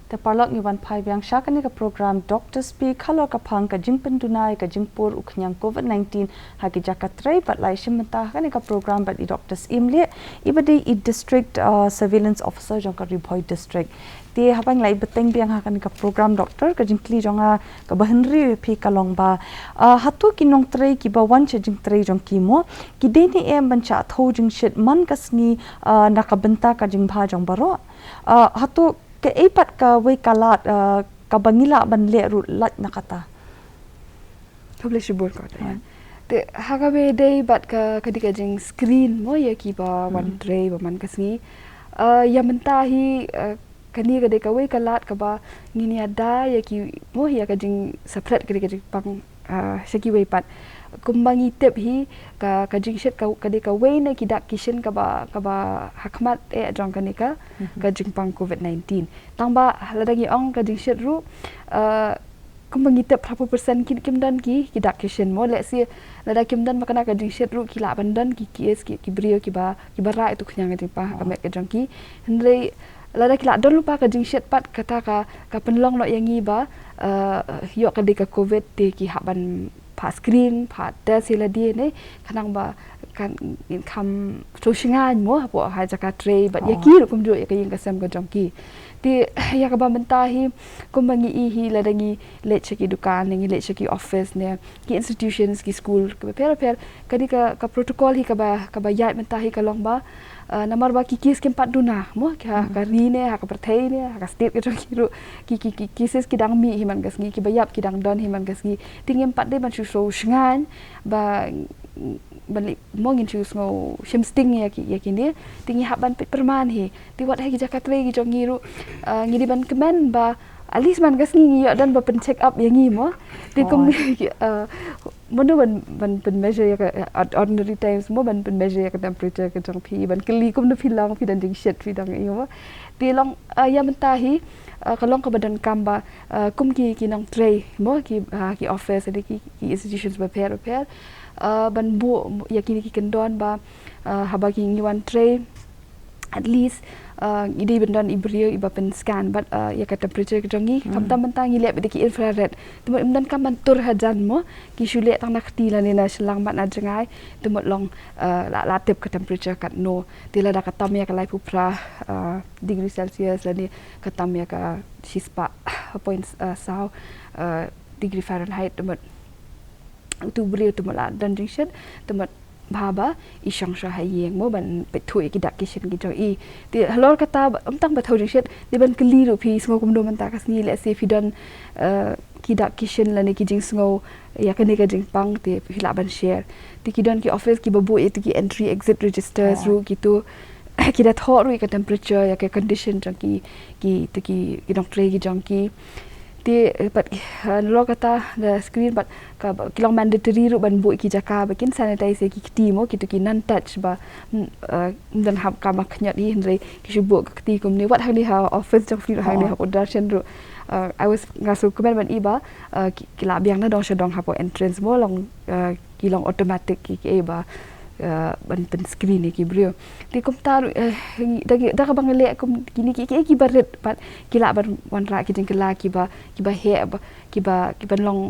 Te paralok, ngi wan phai biang sha kane ka program Doctor Speak halor ka phang ka jingpynduna ïa ka jingpur u khñiang covid nineteen ha ki jaka trei. Bad la ïashim bynta ha kane ka program bad i Doctor Syiemlieh, iba dei i District, uh, Surveillance Officer jong ka Ri Bhoi District. Te haba ngi la ïa bteng biang ha kane ka program, Doctor, ka jingkylli jong nga kaba hynriew ïa phi ka long ba, uh, hato ki nongtrei kiba wan sha jingtrei jong ki mo, ki dei ne em ban shah thew jingshit man ka sngi, uh, na ka bynta ka jingbha jong baroh? Uh, hato kaei pat kawei ka lad, uh, kaba ngi lah ban leh ruh lait na kata? Khublei shibun ko te. Te ha kaba ïadei bad ka, ka dei ka jing screen mo ïa kiba wan trei ba man ka sngi. Uh, ïa mynta hi, uh, kane ka dei kawei ka lad kaba ngin ïada ïa ki mo ïa ka jing separate ka dei ka jingpang, uh, sha kiwei pat. Kumba ngi tip hi ka, ka jingshit ka, ka dei kawei na ki dak ki shin kaba, kaba ha khmat eh jong kane ka, ka jingpang covid nineteen. Tang ba lada ngi ong ka jingshit ruh, uh, kumba ngi tip phra phew percent ki, kim don ki, ki dak ki shin mo. Let's say lada kim don ba kane ka jingshit ruh ki lah ban don ki, ki case ki, ki briew kiba, kiba rah ïa utu u khñiang ka jingpang ha ka met ka jong ki. Hynrei lada ki lah don lypa ka jingshit pat, kata ka, ka pynlong noh ïa ngi ba, uh, ïoh ka dei ka covid te ki hap ban phah screen, phah test ïa lade ne, khnang ba kan, ngin kham sngewsih mo hapoh ha jaka trei bad ïa ki ruh kumjuh ïa ka ïing ka sem ka jong ki. Te ïa kaba mynta hi, kumba ngi i hi, lada ngi leit sha ki dukan ne, ngi leit sha ki office ne, ki institutions, ki school kiba pher pher, ka dei ka, ka protocol hi kaba, kaba ïaid mynta hi ka long ba, uh, namar ba ki case kim pat duna mo, ha ka ri ne, ha ka pyrthei ne, ha ka state ka jong ki ruh, ki, ki, ki cases ki dang mih hi man ka sngi, kiba ïap ki dang don hi man ka sngi. Te ngim pat dei ban shu sngewsih ba, ban leh mo, ngin shu sngew shim sting ïa ki, ïa kine. Te ngi hap ban peit pyrman hi. Te wat ha ki jaka trei ki jong ngi ruh, uh, ngi dei ban kmen ba at least man ka sngi ngi ïoh don ba pyn check up ïa ngi mo. Te kum, uh, mano ban, ban pyn measure ïa ka, uh, ordinary times mo, ban pyn measure ïa ka temperature ka jong phi, ban kylli kumno phi long, phi don jingshit, phi don ïa mo. Te long, uh, ïa mynta hi, uh, ka long kaba donkam ba, uh, kum ki, ki nongtrei mo, ki, uh, ki office ne, ki, ki institutions bapher bapher, uh, ban buh ïa kine ki kyndon ba, uh, haba ki ngi wan trei, at least, uh, ngi dei ban don i briew iba pyn scan bad, uh, ïa ka temperature ka jong ngi. Khamtam mynta ngi leh bad ki infrared. Te mut ym donkam ban tur hajan mo, ki shu leh tang na kti lane na shyllang bad na jngai. Te mut long, uh, la, la tip ka temperature katno. Te lada ka tam ïa ka laiphew phra, uh, degree Celsius lane ka tam ïa ka shispah point, uh, saw, uh, degree Fahrenheit, te mut utu u briew te mut la don jingshit, te mut bha ba i shong sha ha ïing mo ban peit thuh ïa ki dak ki shin ki jong i. Te halor kata ba ym tang ba thew jingshit, te ban kylli ruh phi sngew kumno mynta ka sngi, let's say phi don, uh, ki dak ki shin lane ki jingsngew ïa kane ka jingpang, te phi lah ban share. Te ki don ki office kiba buh ïa kito ki entry exit registers ruh, kito ki da thoh ruh ïa ka temperature, ïa ka condition jong ki, kito ki, ki nongtrei ki jong ki. Te, eh, pat, eh, nalor kata da screen pat ka, ki long mandatory ruh ban buh ki jaka ba kin sanitize ïa ki kti mo, kito ki non touch ba, mm, eh, ym don hap ka makhñiot hi, hynrei ki shu buh ka kti kumne. Wat hangne ha office jong phi ruh, hangne hapoh Darshan ruh, eh, I was, nga shu kmen ban i ba, eh, ki, ki lah biang na dong sha dong hapoh entrance mo, long, eh, ki long automatic ki, ki, eh, ba, eh, ban pyn screen ïa ki briew. Te kumta ruh, eh, da, da kaba ngi leh kum kine ki, ki, kiba rit pat ki lah ban wanrah ki jingkylla kiba, kiba heh ba, kiba, kiban long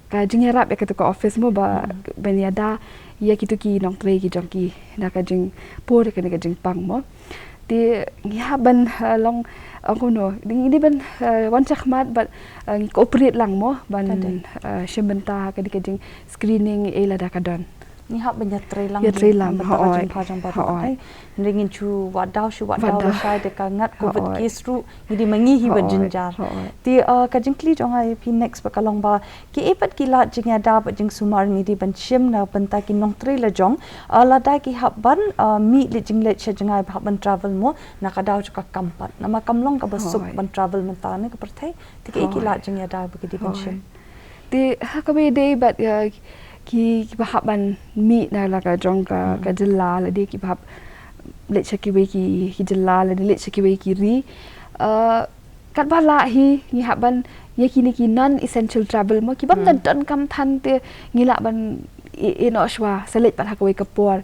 ka jingïarap ïa kato ka office mo ba, ban ïada ïa kito ki nongtrei ki jong ki na ka jingpur ïa kane ka jingpang mo. Te ngi hap ban, eh, long, ong kumno, ngi dei ban, eh, wan shakhmat bad, eh, ngi cooperate lang mo ban, eh, shim bynta ha kane ka jing screening, eh, lada ka don. Ngi hap ban ïatrei lang, ïatrei lang, bynta ka jingpang jong baroh. Hynrei ngin shu wad daw, shu wad daw lashai da ka ngat covid case ruh, ngi dei ma ngi hi ba jynjar. Te, uh, ka jingkylli jong nga ïa phi next ba ka long ba, kiei pat ki lad jingïada bad jingsumar ngi dei ban shim na bynta ki nongtrei lajong, uh, lada ki hap ban, uh, mih leit jingleit sha jngai ba hap ban travel mo, na ka daw jong ka kam pat. Namar kam long kaba suk ban travel mynta na ka pyrthei. Te kiei ki lad jingïada ba ki dei ban shim? Te ha kaba ïadei bad, uh, ki, kiba hap ban mih na la ka jong ka, ka jylla, lane kiba hap leit sha kiwei ki, ki jylla, lane leit sha kiwei ki ri. Uh, katba lah hi ngi hap ban, ïa kine ki non essential travel mo, kibym da donkam than te ngi lah ban ïeh, ïeh noh shuwa, sa leit pat ha kawei ka por.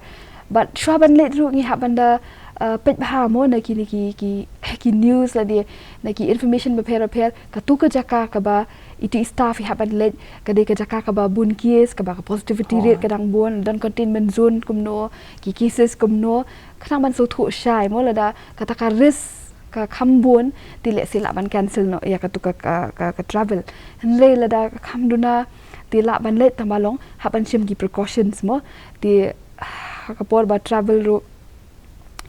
Bad shuwa ban leit ruh ngi hap ban da, Uh, peit bha mo na kine ki, ki, ki news lane na ki information bapher bapher, katu ka jaka kaba iti i staff i hap ban leit ka dei ka jaka kaba bun case, kaba ka positivity rate ka dang bun, don containment zone kumno, ki cases kumno, khnang ban sngewthuh shai mo lada kata ka risk ka kham bun, te lehse lah ban cancel noh ïa katu ka, ka, ka, ka travel. Hynrei lada ka kham duna, te lah ban leit tang ba long hap ban shim ki precautions mo, te ha ka por ba travel ruh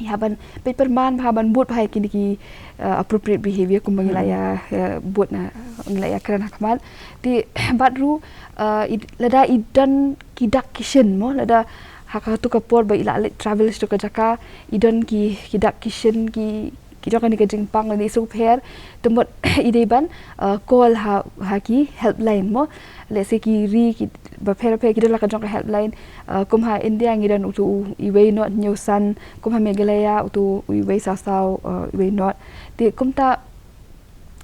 i hap ban peit pyrman bha, ban bud bha ïa kine ki, uh, appropriate behavior kumba ngi la ïa, uh, bud na, ngi la ïa kren ha khmat. Te bad ruh, uh, i, lada i don ki dak ki shin mo, lada ha katu ka por ba i la leit travel sha katu ka jaka i don ki, ki dak ki shin, ki, ki jong kane ka jingpang lane i sngewpher, te mut i dei ban, uh, call ha, ha ki helpline mo. Lehse ki ri ki bapher bapher ki don la ka jong ka helpline. Uh, kum ha India ngi don utu u, iwei not hynñiew san, kum ha Meghalaya utu u iwei saw saw, uh, iwei not. Te kumta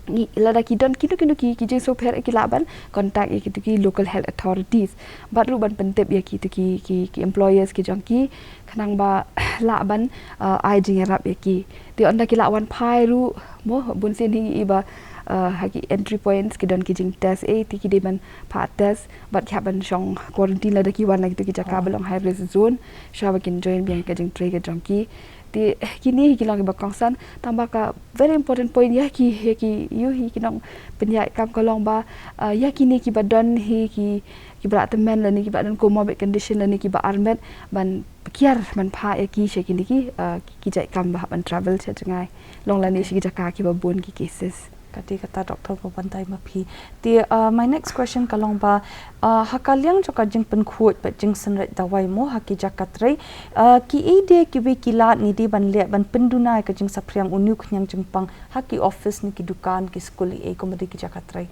ngi, lada ki don kino kino ki, ki jingsngewpher, ki lah ban contact ïa kitu ki local health authorities. Bad ruh ban pyntip ïa kitu ki, ki, ki employers ki jong ki, khnang ba lah ban, uh, ai jingïarap ïa ki. Te ynda ki lah wan phai ruh mo, bunsien hi ngi i ba, uh, ha ki entry points ki don ki jingtest, eh, te ki dei ban phah test bad ki hap ban shong quarantine lada ki wan na kitu ki jaka ba long high risk zone, shuwa ba kin join biang ka jingtrei ka jong ki. Te, eh, kine hi ki long kiba kongsan, tang ba ka very important point ïa ki, ïa ki, ïa ki nongpynïaid kam ka long ba, uh, ïa kine kiba don hi ki, kiba la tymmen lane kiba don comorbid condition lane kiba armet, ban kiar ban phah ïa ki sha kine ki, uh, ki, ki jait kam ba hap ban travel sha jngai, long lane sha ki jaka kiba bun ki cases. Kata kata Doctor Pawantai ma phi. Te, uh, my next question ka long ba, uh, ha ka liang jong ka jingpynkhuid bad jingsynreit dawai mo ha ki jaka trei, uh, kiei de kiwei ki lad ngi dei ban leh ban pynduna ïa ka jingsaphriang une u khñiang jingpang ha ki office ne ki dukan, ki skul, ei, kumba dei ki jaka trei.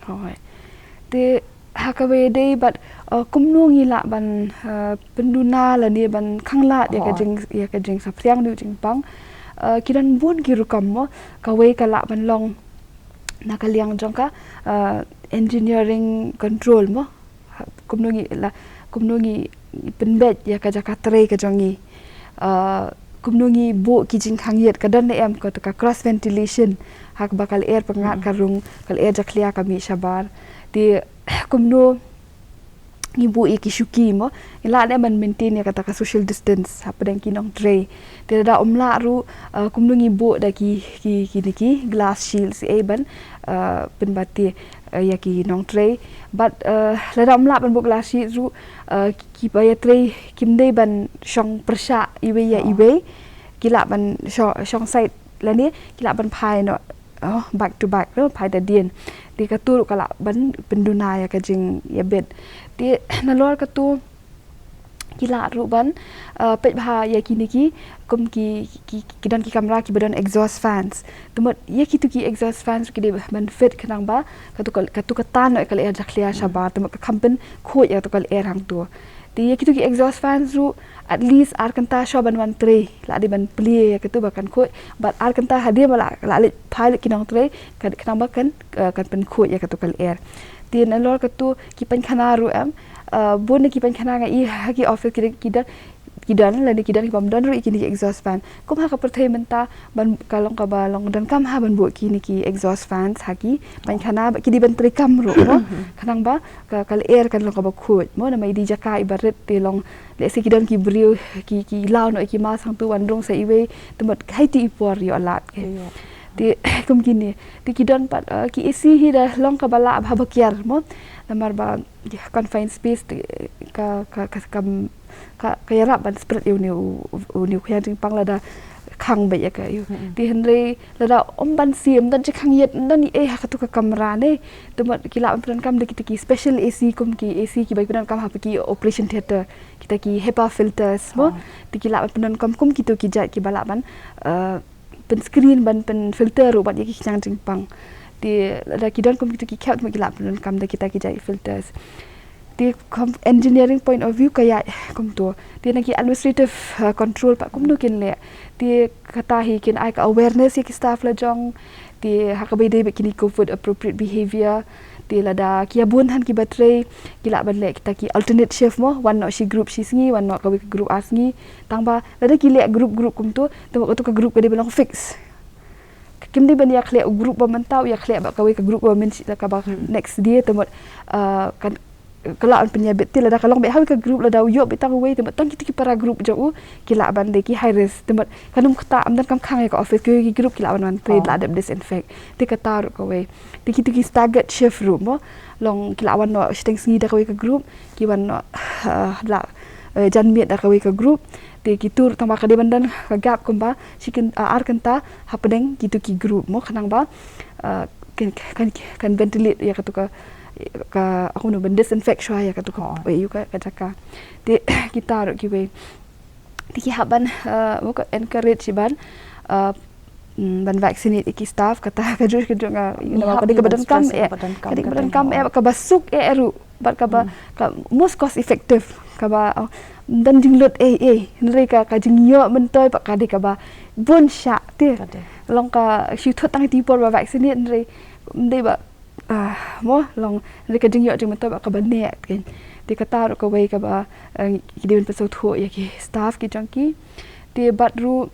Hooid. Te ha kawei de bad, uh, kumno ngi lah ban, uh, pynduna lane ban khanglad ïa ka jing, ïa ka jingsaphriang une u jingpang. Uh, ki don bun ki rukom mo, kawei ka lah ban long na ka liang jong ka, uh, engineering control mo. Ha, kumno ngi la, kumno ngi pynbeit ïa ka jaka trei ka jong ngi. Uh, kumno ngi buh ki jingkhang ïit, ka don ne em katu ka cross ventilation, ha kaba ka lyer pyngngad ka rung, ka lyer jakhlia ka mih shabar. Te kumno ngi buh ïa ki shuki mo, ngi lah ne em ban maintain ïa kata ka social distance hapdeng ki nongtrei. Te lada ym lah ruh, uh, kumno ngi buh da ki, ki, kine ki glass shields, eh, ban, uh, pynbeit, uh, ïa ki nongtrei. Bad, uh, lada ym lah ban buh glass shields ruh, uh, ki, kiba ïatrei kim dei ban shong pyrshah iwei ïa iwei. Ki lah ban shong, shong side lane ki lah ban phai noh, oh, back to back, no, phai da dien. Te katu ruh ka lah ban pynduna ïa ka jingïabit. Te nalor katu ki lah ruh ban, uh, peit bha ïa kine ki, kum ki, ki, ki don ki kamra kiba don exhaust fans. Te mut ïa kitu ki exhaust fans ki dei ban fit khnang ba katu ka, katu ka tan noh ïa ka lyer jakhlia shabar, te mut ka kham pynkhuid ïa katu ka lyer hangtu. Te ïa kitu ki exhaust fans ruh at least ar kynta shuwa ban wan trei lah dei ban plie ïa katu ba kan khuid, bad ar kynta hadien ba la, la leit phai lut ki nongtrei, kan, khnang ba kan, uh, kan pynkhuid ïa katu ka lyer. Te nalor katu ki painkhana ruh em, uh, bun na ki painkhana nga i ha ki office ki, ki don, ki don lane ki don, ki bym don ruh ïa kine ki exhaust fan. Kum ha ka pyrthei mynta ban, ka long kaba long donkam ha ban buh kine ki exhaust fans ha ki painkhana, ba ki dei ban treikam ruh mo. Khnang ba ka, ka lyer kan long kaba khuid mo, namar i dei jaka iba rit, te long, let's say, ki don ki briew ki, ki law noh ïa ki mask hangtu, wan rung sa iwei, te mut ha iti i por ïoh lad ki. Te kum kine, te ki don pat, uh, ki A C hi da long kaba lah bha ba kiar mo. Namar ba, ïa, confined space te ka, ka, ka, ka, ka, ka ïarap ban spread ïa une u, u, une u khñiang jingpang lada khang beit ïa ka, ïa. Te hynrei lada ym ban siem, ym don jingkhang ïit, ym don ei ha katu ka kamra ne. Te mut ki lah ban pyndonkam da kita ki special A C, kum ki A C kiba pyndonkam ha ki operation theatre, kita ki HEPA filters mo. Te ki lah ban pyndonkam kum kitu ki jait kiba lah ban, uh, pynscreen, ban pynfilter ruh bad ïa ki khñiang jingpang. Te lada ki don kum kitu ki khep, te mut ki lah pyndonkam da kita ki jait filters. Te kum engineering point of view ka ïaid kumtu. Te na ki administrative, uh, control pat kumno kin leh. Te kata hi kin ai ka awareness ïa ki staff la jong. Te ha kaba ïadei bad kine ki food appropriate behavior. Te lada ki ïa bun than kiba trei, ki lah ban leh kita ki alternate shift mo, wan noh shi group shi sngi, wan noh kawei ka group ar sngi. Tang ba lada ki leh group group kumto, te mo katu ka group ka dei ban long fix. Kim dei ban ïa khleh u group ba mynta u ïa khleh bad kawei ka group ba mynshwa kaba next day, te mo, uh, kan ka lah ban pynïabit. Te lada ka long beit ha kawei ka group, lada u ïoh beit tang uwei, te mo tang kito ki para group jong u ki lah ban dei ki high risk. Te mo kan ym kata, ym don kam khang ïa ka office, kawei ki group ki lah ban wan trei, lah dep disinfect. Te kata ruh kawei. Te kito ki staggered shift ruh mo, long ki lah wan noh shiteng sngi da kawei ka group, ki wan noh, uh, lah, uh, janmiet da kawei ka group. Te kito ruh tang ba ka dei ban don ka gap kumba shi kyn, uh, ar kynta hapdeng kito ki group mo, khnang ba, uh, kan, kan, kan ventilate ïa katu ka, ka, kumno, ban disinfect shwa ïa katu ka, ïa ka, ka jaka. Te kita ruh kiwei. Te ki hap ban, uh, mo ka encourage ban, uh, mm, ban vaccinate ïa ki staff, kata ka jong, ka jong, uh, you know, ka dei kaba donkam eh, ka dei kaba donkam eh, kaba suk eh ruh, bad kaba, ka most cost effective, kaba, oh, don jinglut eh, eh, hynrei ka, ka jingïoh myntoi bad ka dei kaba bun shah te. Long ka shu thut tang ïa ki por ba vaccinate, hynrei ym dei ba, ah, mo, long, hynrei ka jingïoh jingmyntoi bad kaba neh, kan. Te kata ruh kawei kaba, eh, ki dei ban pynsngewthuh ïa ki staff ki jong ki. Te bad ruh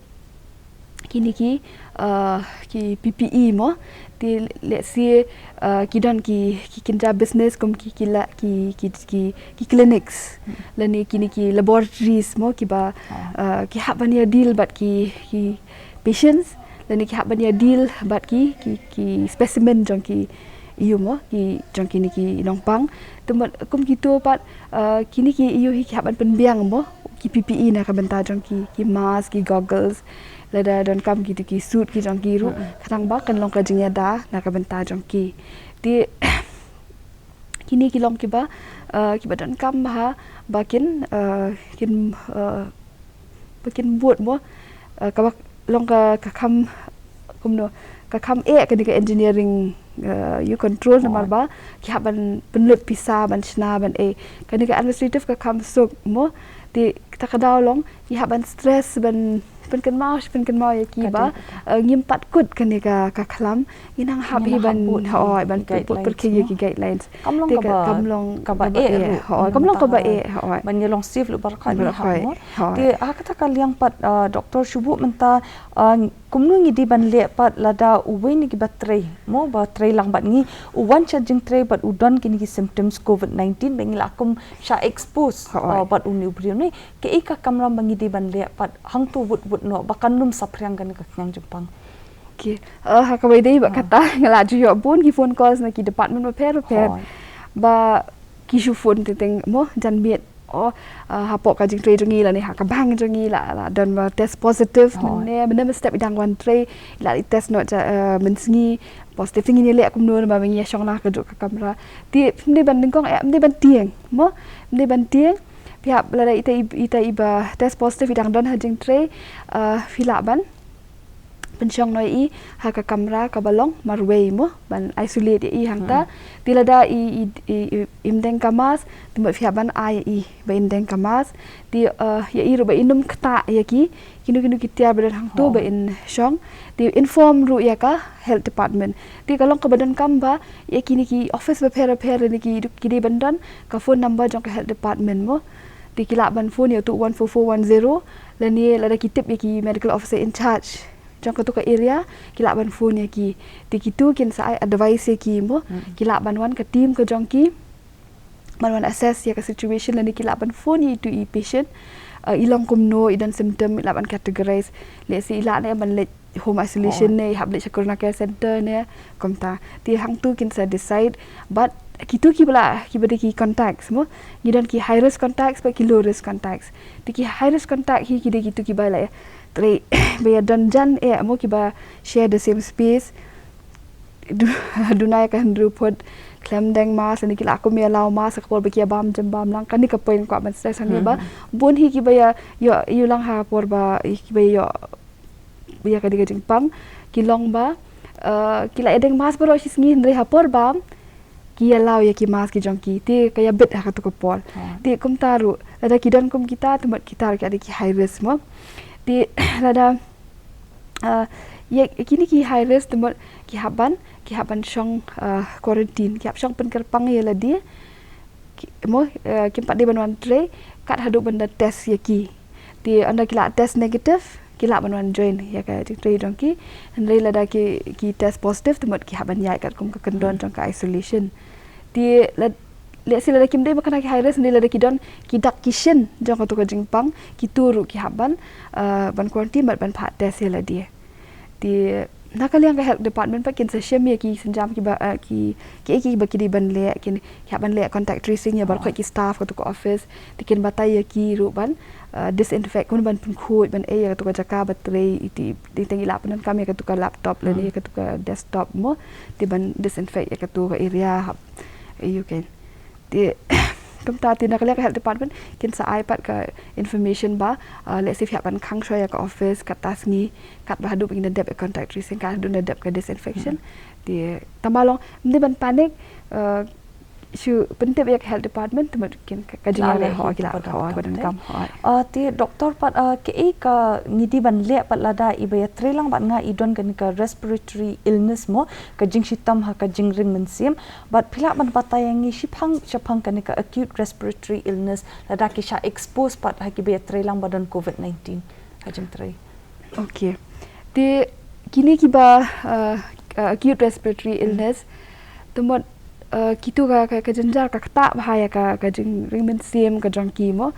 kine ki, uh, ki P P E mo. Te let's say, uh, ki don ki, ki kynja business kum ki, ki la, ki, ki, ki, ki clinics. Lane kine ki laboratories mo kiba, uh, ki hap ban ïa deal bad ki, ki patients. Lane ki hap ban ïa deal bad ki, ki, ki specimen jong ki ïew mo, ki jong kine ki nongpang. Te mo kum kito pat, uh, kine ki ïew hi ki hap ban pynbiang mo ki P P E na ka bynta jong ki, ki mask, ki goggles, lada donkam kito ki suit ki jong ki ruh, khnang ba kan long ka jingïada na ka bynta jong ki. Te kine ki long kiba, uh, kiba donkam bha ba kin, uh, kin, uh, ba kin bud mo, uh, kaba long ka, ka kam, kumno, ka kam eh kane ka engineering, uh, ïew control namar ba ki hap ban pynlut pisa ban shna ban eh. Kane ka administrative ka kam suk mo. Te kata ka daw long ki hap ban stress ban pynkynmaw, pynkynmaw ïa ki ba, uh, ngim pat kut kane ka, ka khlam. Ngi nang hap hi ban, hooid, ban put pyrkhing ïa ki guidelines. Kam long kaba, kam long kaba eh ruh, hooid, kam long kaba eh, hooid. Ban ïa long safe lypa ka ni hap mo. Te ha kata ka liang pat, uh, Doctor, shu buh mynta, uh, kumno ngi dei ban leh pat lada uwei na kiba trei mo, ba trei lang bad ngi, u wan sha jingtrei bad u don kine ki symptoms covid nineteen, ba ngi la kum sha expose, uh, bad une u briew ne. Kaei ka kamram ba ngi dei ban leh pat hangto wut wut noh ba kan ym saphriang kane ka khñiang jingpang? Okay. Uh, ha kaba ïadei bad kata, nga la ju ïoh bun ki phone calls na ki department bapher bapher. Ba ki shu phone teng teng mo, janmiet. Oh, uh, hapoh ka jingtrei jong ngi lane ha ka bank jong ngi la, la don ba test positive, mynne, mynne mynstep i dang wan trei, i la i test noh ja, uh, mynsngi, positive, te ngin ïaleh kumno namar ba ngi ïa shong na kajuh ka kamra. Te ym dei ban nyngkong eh, ym dei ban tieng mo, ym dei ban tieng. Phi hap lada ita i, ita iba test positive i dang don ha jingtrei, uh, phi lah ban pynshong noh ïa i ha ka kamra kaba long marwei mo, ban isolate ïa i hangta. Te lada i, i, i, i, im deng ka mask, te mo phi hap ban ai ïa i ba in deng ka mask. Te, uh, ïa i ruh ba in ym ktah ïa ki, kino kino ki tiar ba don hangto ba in shong. Te inform ruh ïa ka health department. Te ka long kaba donkam ba ïa kine ki office bapher bapher ne ki, ki dei ban don ka phone number jong ka health department mo. Te ki lah ban phone ïa u two one four four one zero, lane lada ki tip ïa ki medical officer in charge jong kato ka area, ki lah ban phone ïa ki. Te kito kin sa ai advice ïa ki mo. Ki lah ban wan ka team ka jong ki, ban wan assess ïa ka situation, lane ki lah ban phone ïa itu i patient, uh, i long kumno, i don symptom, i lah ban categorize. Let's say i lah ne ban leit home isolation ne, i hap leit sha corona care center ne, kumta. Te hangto kin sa decide, but kito kiba la, kiba dei ki contacts mo, ngi don ki high risk contacts bad ki low risk contacts. Te ki high risk contact hi ki dei kito kiba la, trei, ba ïa don jan eh mo, kiba share the same space. Du-, duna ïa ka hynriew phut, khlem deng mask, lane ki la kum ïa law mask ha ka por ba ki ïa bam jem bam lang, kane ka point kwah ban stress hangne ba bun hi kiba ïa, ïoh, ïoh lang ha ka por ba, kiba ïoh ïa ka dei ka jingpang, ki long ba, uh, ki la ïa deng mask baroh shi sngi, hynrei ha por bam ki ïa law ïa ki mask ki jong ki, te ka ïa bit ha kato ka por. Te kumta ruh, lada ki don kum kita, te mut kita ruh ki ïa dei ki high risk mo. Te lada, uh, ïa kine ki high risk, te mut ki hap ban, ki hap ban shong, uh, quarantine, ki hap shong pynkyrpang ïa lade, ki, mo, uh, kim pat dei ban wan trei kat haduh ban da test ïa ki. Te ynda ki la test negative, ki lah ban wan join ïa ka jingtrei jong ki. Hynrei lada ki, ki test positive, te mut ki hap ban ïaid katkum ka kyndon jong ka isolation. Te lada, lehse lada kim dei ba kane ki high risk, hynrei lada ki don ki dak ki shin jong katu ka jingpang, kitu ruh ki hap ban, uh, ban quarantine bad ban phah test ïa lade. Te na ka liang ka health department pat kin sa shim ïa ki sienjam kiba, uh, ki, ki, kiba ki dei ban leh, kin, ki hap ban leh contact tracing ïa baroh ki staff katu ka office. Te kin batai ïa ki ruh ban, uh, disinfect, kumno ban pynkhuid, ban ei ïa katu ka jaka ba trei, iti, te tang i lah pyndonkam ïa katu ka laptop lane ïa katu ka desktop mo, te ban disinfect ïa katu ka area hap. Ïa, okay. Te kumta te na ka liang ka health department kin sa ai pat ka information ba, uh, lehse phi hap ban khang shuwa ïa ka office katto sngi, katba haduh ba kin da dep ïa contact tracing, katba haduh da dep ka disinfection. Te tang ba long, ym dei ban panic, uh, shu pyntip ïa ka health department, te mut kin ka, ka jingïaleh, hooid, ki lah, hooid, ba donkam, hooid. Uh, te doctor pat, uh, kaei ka ngi dei ban leh pat lada iba ïatreilang bad nga i don kane ka respiratory illness mo, ka jingshitom ha ka jingring mynsiem, bad phi lah ban batai ïa ngi shaphang, shaphang kane ka acute respiratory illness, lada ki shah expose pat ha kiba ïatreilang ba don covid nineteen ha jingtrei. Okay. Te kine kiba, uh, uh, acute respiratory illness, te mut, uh, kitu ka, ka, ka jynjar ka ktah bha ïa ka, ka jingring mynsiem ka jong ki mo.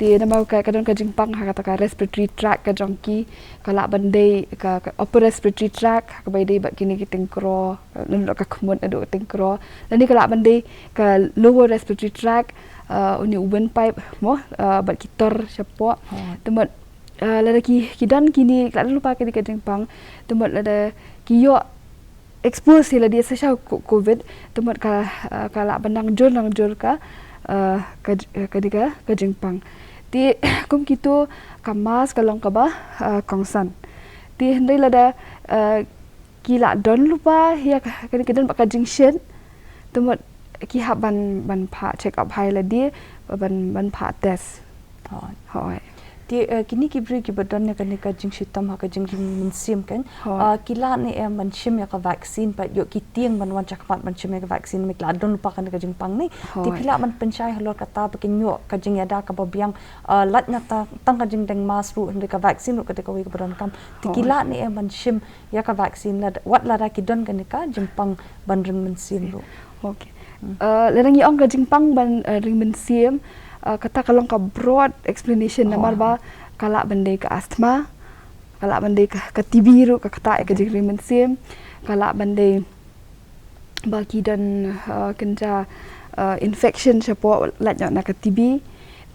Te namar ka, ka don ka jingpang ha kata ka respiratory tract ka jong ki, ka lah ban dei ka, ka upper respiratory tract, ha kaba ïadei bad kine ki tyngkro, uh, naduh ka khmut naduh ka tyngkro. Lane ka lah ban dei ka lower respiratory tract, uh, une u windpipe mo, uh, bad ki tor shapoh. Te mut, uh, lada ki, ki don kine, ki la don lypa kine ka jingpang, te mut lada ki ïoh expose ïa lade sa sha ko-, covid, te mut ka, uh, ka lah ban nang jur, nang jur ka, uh, ka j-, uh, ka dei ka, ka jingpang. Te kum kitu ka mask ka long kaba, uh, kongsan. Te hynrei lada, uh, ki la don lypa ïa ka, ka, ki don bad ka jingshit, te mut ki hap ban, ban phah check up ha lade, ban, ban phah test. Hooid. Hooid. Te, eh, kine ki briew kiba don ïa kane ka jingshitom ha ka jingring mynsiem kan, hooid, eh, ki lah ne em ban shim ïa ka vaccine, bad ïoh ki tieng ban wan shakhmat ban shim ïa ka vaccine, namar ki la don lypa kane ka jingpang ne. Te, hooid, phi lah ban pynshai halor kata ba kin ïoh ka jingïada kaba biang, eh, lait na ta-, tang ka jingdeng mask ruh, hynrei ka vaccine ruh ka dei kawei kaba donkam. Te ki, hooid, lah ne em ban shim ïa ka vaccine lad-, wat lada ki don kane ka jingpang ban ring mynsiem ruh. Okay. Hmm. Eh, lada ngi ong ka jingpang ban, eh, ring mynsiem, eh, kata ka long ka broad explanation, namar, oh, ba ka lah ban dei ka asthma, ka lah ban dei ka, ka T B ruh ka ktah ïa ka, okay, jingring mynsiem, ka lah ban dei ba ki don, eh, kynja, eh, infection shapoh lait noh na ka T B,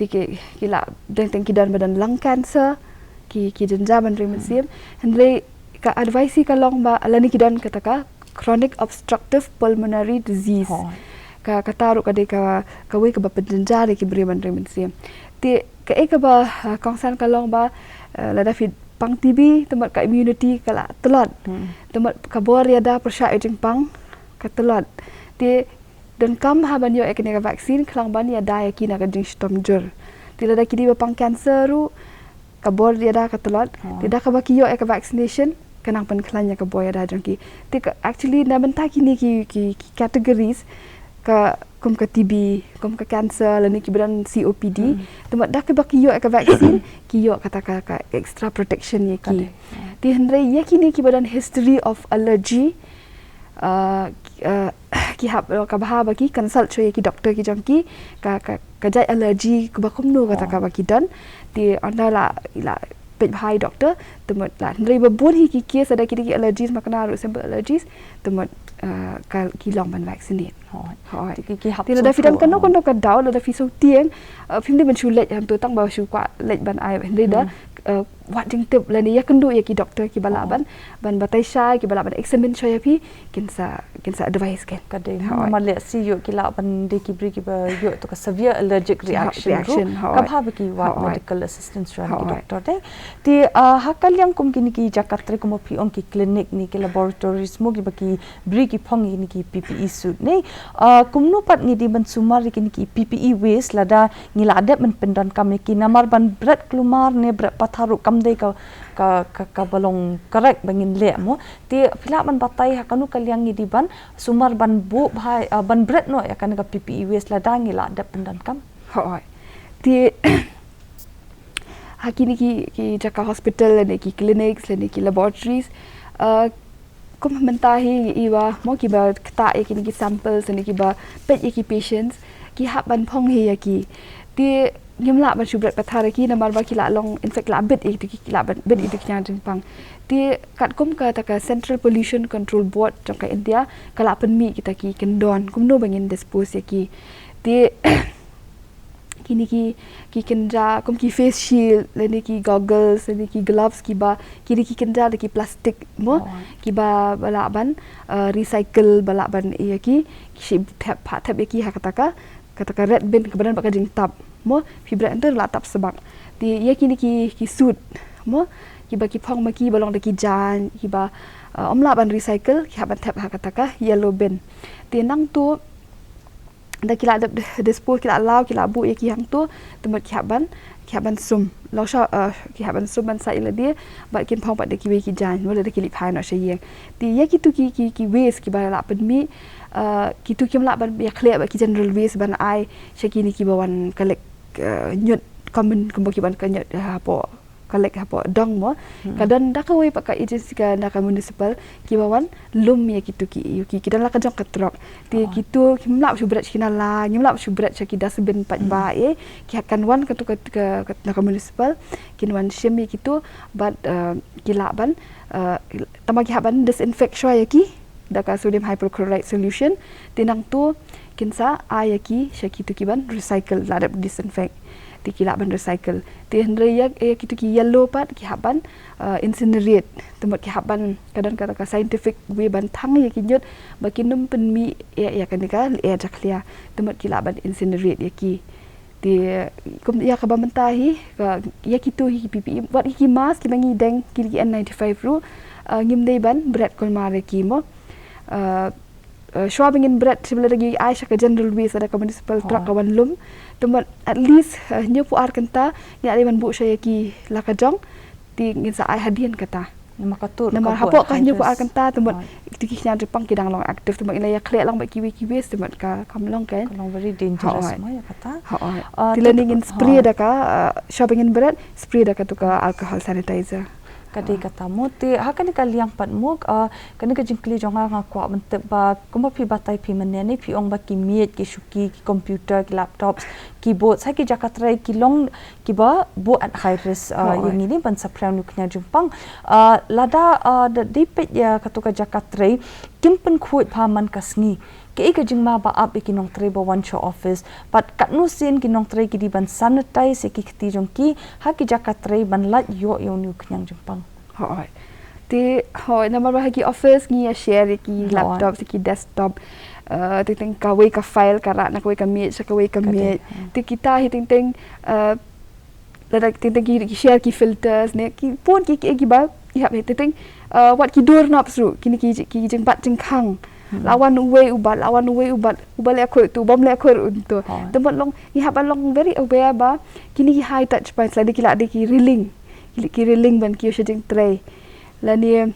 te ki, ki lah, teng teng ki don ba don lung cancer, ki, ki jynjar ban ring mynsiem. Hmm. Hynrei ka advice ka long ba lane ki don kata ka chronic obstructive pulmonary disease. Hooid. Ka, kata ruh ka dei ka, kawei kaba pynjynjar ïa ki briew ban ring mynsiem. Te kaei kaba, eh, kongsan ka long ba, eh, lada phi pang T B, te mut ka immunity ka la tlot. Hmm. Te mut ka bor ïada pyrshah ïa jingpang ka tlot. Te donkam ha ban ïoh ïa kane ka vaccine khnang ban ïada ïa ki na ka jingshitom jur. Te lada ki dei ba pang cancer ruh, ka bor ïada ka tlot. Oh. Te da kaba ki ïoh ïa ka vaccination, ka nang pynkhlaiñ ïa ka bor ïada jong ki. Te ka, actually, na bynta kine ki, ki, ki categories, ka, kum ka T B, kum ka cancer, lane kiba don C O P D. Hmm. Te mut da kaba ki ïoh ïa ka vaccine, ki ïoh kata ka, ka extra protection ïa ki. Ka dei. Te hynrei ïa kine kiba don history of allergy, uh, uh, ki hap, uh, ka bha ba ki consult shuwa ïa ki doctor ki jong ki, ka, ka, ka jait allergy kaba kumno kata, oh, kaba ki don. Te ynda la, la peit bha ïa doctor, te mut la, hynrei ba bun hi ki case lada ki dei ki allergies, makna ruh simple allergies, te mut, uh, ka, ki long ban vaccinate. Hooid. Hooid. Te ki, ki hap. Te lada phi don kano kano ka doubt, lada phi shu tieng, uh, phim dei ban shu leit hangto tang ba shu kwah leit ban ai, hynrei da, hmm, uh, wad jingtip lane ïakynduh ïa ki doctor kiba lah, oh, ban, ban batai shai, kiba lah ban examine shai ïa phi, kin sa, kin sa advice kan. Ka dei, hooid, namar lehse ïoh ki lah ban dei ki briew kiba ïoh to ka severe allergic, hooid, reaction ruh. Reaction, hooid. Ka bha ba ki wad, hooid, medical assistance shuwa na ki, hooid, doctor dei. Te, ah, ha ka liang kum kine ki jaka trei kum ba phi ong ki clinic ne ki laboratories mo kiba ki briew ki phong ïa kine ki P P E suit ne. Uh, kumno pat ngi dei ban sumar ïa kine ki P P E waste lada ngi la dep ban pyndonkam ïa ki, namar ban bret kulmar ne bret pathar ruh kam dei ka, ka, ka, kaba long correct ba ngin leh mo. Te phi lah ban batai ha kano ka liang ngi dei ban sumar ban buh bha, uh, ban bret noh ïa kane ka P P E waste lada ngi la dep pyndonkam? Hooid. Te ha kine ki, ki jaka hospital lane ki clinics lane ki laboratories, uh, kum mynta hi, i ba mo kiba ktah ïa kine ki samples lane kiba peit ïa ki patients, ki hap ban phong hi ïa ki. Te ngim lah ban shu bret pathar ïa ki namar ba ki la long, in fact, la bit ïa ki, ki la ban bit ïa ki khñiang jingpang. Te katkum kata ka Central Pollution Control Board jong ka India ka la pynmih kita ki kyndon kumno ba ngin dispose ïa ki. Te kine ki, ki kynja kum ki face shield lane ki goggles lane ki gloves kiba, kine ki kynja da ki plastic mo, kiba ba lah ban, uh, recycle, ba lah ban ïa ki, ki shi thep, pha thep ïa ki ha kata ka, kata ka red bin kaba don bad ka jingtap mo, phi bret hangto la tap sbak. Te ïa kine ki, ki suit mo, kiba ki phong ma ki ba long da ki jaiñ kiba, uh, ym lah ban recycle, ki hap ban thep ha kata ka yellow bin. Te nangto da ki la dep dispose, ki la law, ki la buh ïa ki hangto, te mut ki hap ban, ki hap ban sum. Law sha, uh, ki hap ban sum ban sait ïa lade, bad kin phong pat da kiwei ki jaiñ, mo, lada ki leit phai noh sha ïing. Te ïa kitu ki, ki, ki waste kiba la pynmih, uh, kitu kim lah ban ïakhleh bad ki general waste ban ai sha kine kiba wan collect, uh, ñiut common, kumba ki wan ka ñiut, uh, hapoh collect hapoh dong mo. Ka don da kawei pat ka agency ka na ka municipal kiba wan lum ïa kitu ki, ki, ki don la ka jong ka truck. Te kitu kim lah shu bret sha ki nala, ngim lah shu bret sha ki dustbin pat ba, eh. Ki kan wan katu ka, ka, ka, na ka municipal, kin wan shim ïa kitu, bad, eh, ki lah ban, eh, tangba ki hap ban disinfect shuwa ïa ki da ka sodium hypochlorite solution. Te nangto kin sa ai ïa ki sha kitu ki ban recycle, la dep disinfect. Te ki lah ban recycle. Te hynrei ïa, ïa kitu ki yellow pat ki hap ban, uh, incinerate. Te mut ki hap ban, ka don kata ka scientific way ban thang ïa ki ñiut ba kin ym pynmih ïa, ïa kane ka lyer jakhlia. Te mut ki lah ban incinerate ïa ki. Te kum ïa kaba mynta hi, ka, ïa kitu hi ki P P E, wat hi ki mask kiba ngi deng, ki, ki N ninety-five ruh, uh, ngim dei ban bret kulmar ïa ki mo. Uh, uh, shuwa ba ngin bret, shuwa ba lada ngi ai sha ka general waste, lada ka municipal truck ka wan lum. Te mut at least, uh, hynñiewphew ar kynta ngi la dei ban buh shuwa ïa ki la ka jong. Te ngin sa ai hadien kata. Namar ka tur, namar hapoh ka hynñiewphew ar kynta te mut, te ki khñiang jingpang ki dang long active, te mut ngi la ïakhleh lang bad kiwei ki waste, te mut ka, kam long kan. Ka long very dangerous mo ïa kata. Hooid. Uh, te lane ngin spray da ka, uh, shuwa ba ngin bret, spray da katu ka alcohol sanitizer. Ka dei kata mo. Te ha kane ka liang pat mo, uh, kane ka jingkylli jong nga, nga kwah ban tip ba kumba phi batai phi mynne ne, phi ong ba ki miej, ki shuki, ki computer, ki laptops, keyboards, ha ki jaka trei ki long kiba buh at high risk, uh, ïa ngi ne ban saphriang ïa u khñiang jingpang. Uh, lada, uh, da dei peit ïa katu ka jaka trei, kim pynkhuid bha man ka sngi. Kaei ka jingma ba ap ïa ki nongtrei ba wan sha office? Bad katno sien ki nongtrei ki dei ban sanitize ïa ki kti jong ki ha ki jaka trei ban lait ïoh ïa une u khñiang jingpang? Hooid. Te, hooid, namar ba ha ki office ngi ïa share ïa ki laptop, ïa ki desktop. Uh, teng teng kawei ka file ka rah na kawei ka miej sha kawei ka miej. Te kita hi teng teng, uh, lada teng teng ki, ki share ki filters ne, ki pun ki, ki, kiba, ki hap hi teng teng, uh, wat ki doorknobs ruh, kine ki, ki jingbat jingkhang. La wan uwei u bat, la wan uwei u bat, uba leh khuid uto, ubym leh khuid uto. Te mut long, ngi hap ban long very aware ba kine ki high touch points, lada ki la dei ki railing, ki, ki railing ban kiew sha jingtrei. Lane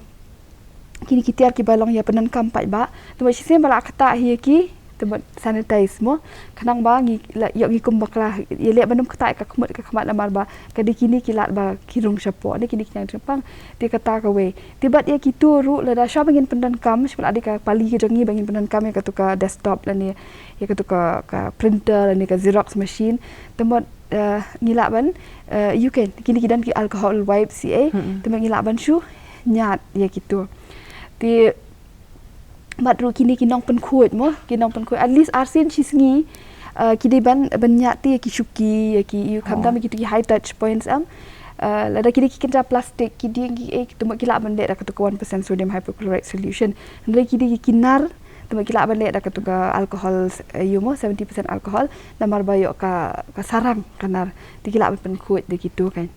kine ki tiar kiba long ïa pyndonkam paidbah. Te mut shisien ba la ktah hi ïa ki, te mut sanitize mo. Khnang ba ngi la ïoh ngi kum bakla, ïaleh ban ym ktah ka khmut ka khmat namar ba ka dei kine ki lad ba ki rung shapoh ne, kine ki khñiang jingpang. Te kata kawei. Te bad ïa kitu ruh lada shuwa ba ngin pyndonkam, shuwa la dei ka pali ka jong ngi ba ngin pyndonkam ïa katu ka desktop lane ïa katu ka, ka printer lane ka Xerox machine. Te mut, eh, ngi lah ban, eh, ïa kine, kine ki don ki alcohol wipes ïa, te mut ngi lah ban shu ñiad ïa kitu. Te bad ruh kine ki nongpynkhuid mo, ki nongpynkhuid at least arsien shisngi, eh, ki dei ban, ban ñiad te ïa ki shuki, ïa ki, ïa u khamtam ïa kitu ki high touch points em. Eh, lada kine ki kynja plastik, ki dieng ki, eh, te mut ki lah ban leh da katu ka one percent sodium hypochlorite solution. Hynrei ki dei ki nar, te mut ki lah ban leh da katu ka alcohol, eh, ïa mo, seventy percent alcohol, namar ba ïoh ka, ka sarang ka nar. Te ki lah ban pynkhuid da kitu kan.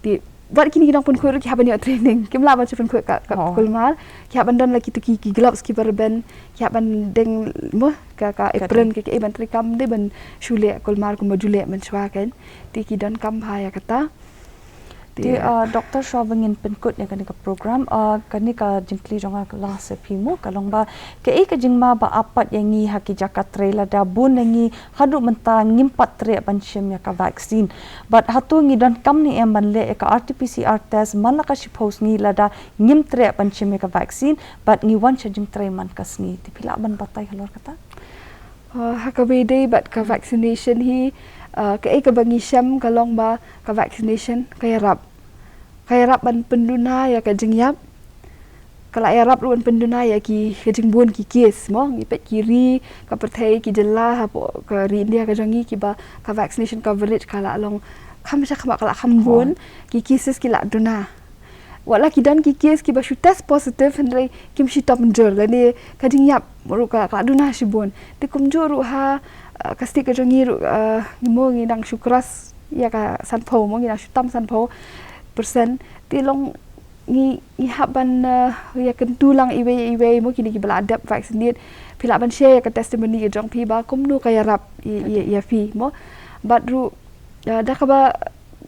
Te Wat kine ki nongpynkhuid ruh ki hap ban ïoh training. Kim lah ban shu pynkhuid ka, ka kulmar. Ki hap ban don la kito ki, ki gloves kiba rben. Ki hap ban deng mo ka, ka apron ka, ka ban trei kam de ban shu leh kulmar kumba ju leh mynshuwa kan. Te ki donkam bha ïa kata. Te, uh, Doctor, shuwa ba ngin pynkut ïa kane ka program, uh, kane ka jingkylli jong nga ka last ïa phi mo, ka long ba kaei ka jingma ba ap pat ïa ngi ha ki jaka trei lada bun na ngi haduh mynta ngim pat treh ban shim ïa ka vaccine. Bad hato ngi donkam ne em ban leh ïa ka R T P C R test man la ka shiphew sngi lada ngim treh ban shim ïa ka vaccine bad ngi wan sha jingtrei man ka sngi. Te phi lah ban batai halor kata? Uh, ha kaba ïadei bad ka vaccination hi, uh, kaei kaba ngi shem ka long ba ka vaccination ka ïarap. Ka ïarap ban pynduna ïa ka jingïap. Ka la ïarap ruh ban pynduna ïa ki, ka jingbun ki case mo. Ngi peit ki ri, ka pyrthei, ki jylla hapoh ka ri India ka jong ngi kiba ka vaccination coverage ka la long kham sha kham, ka la kham bun, ki cases ki la duna. Wat la ki don ki case kiba shu test positive hynrei kim shitom jur lane ka jingïap ruh ka, ka la duna shibun. Te kumjuh ruh ha, uh, ka state ka jong ngi ruh, uh, ngi mo ngi dang shu cross ïa ka sanphew mo, ngi dang shu tam sanphew percent. Te long ngi, ngi hap ban, uh, ïa kyntu lang iwei iwei mo kine kiba la dep vaccinate. Phi lah ban share ïa ka testimony ka jong phi ba kumno ka ïarap ïa, ïa, ïa phi mo. Bad ruh, uh, da kaba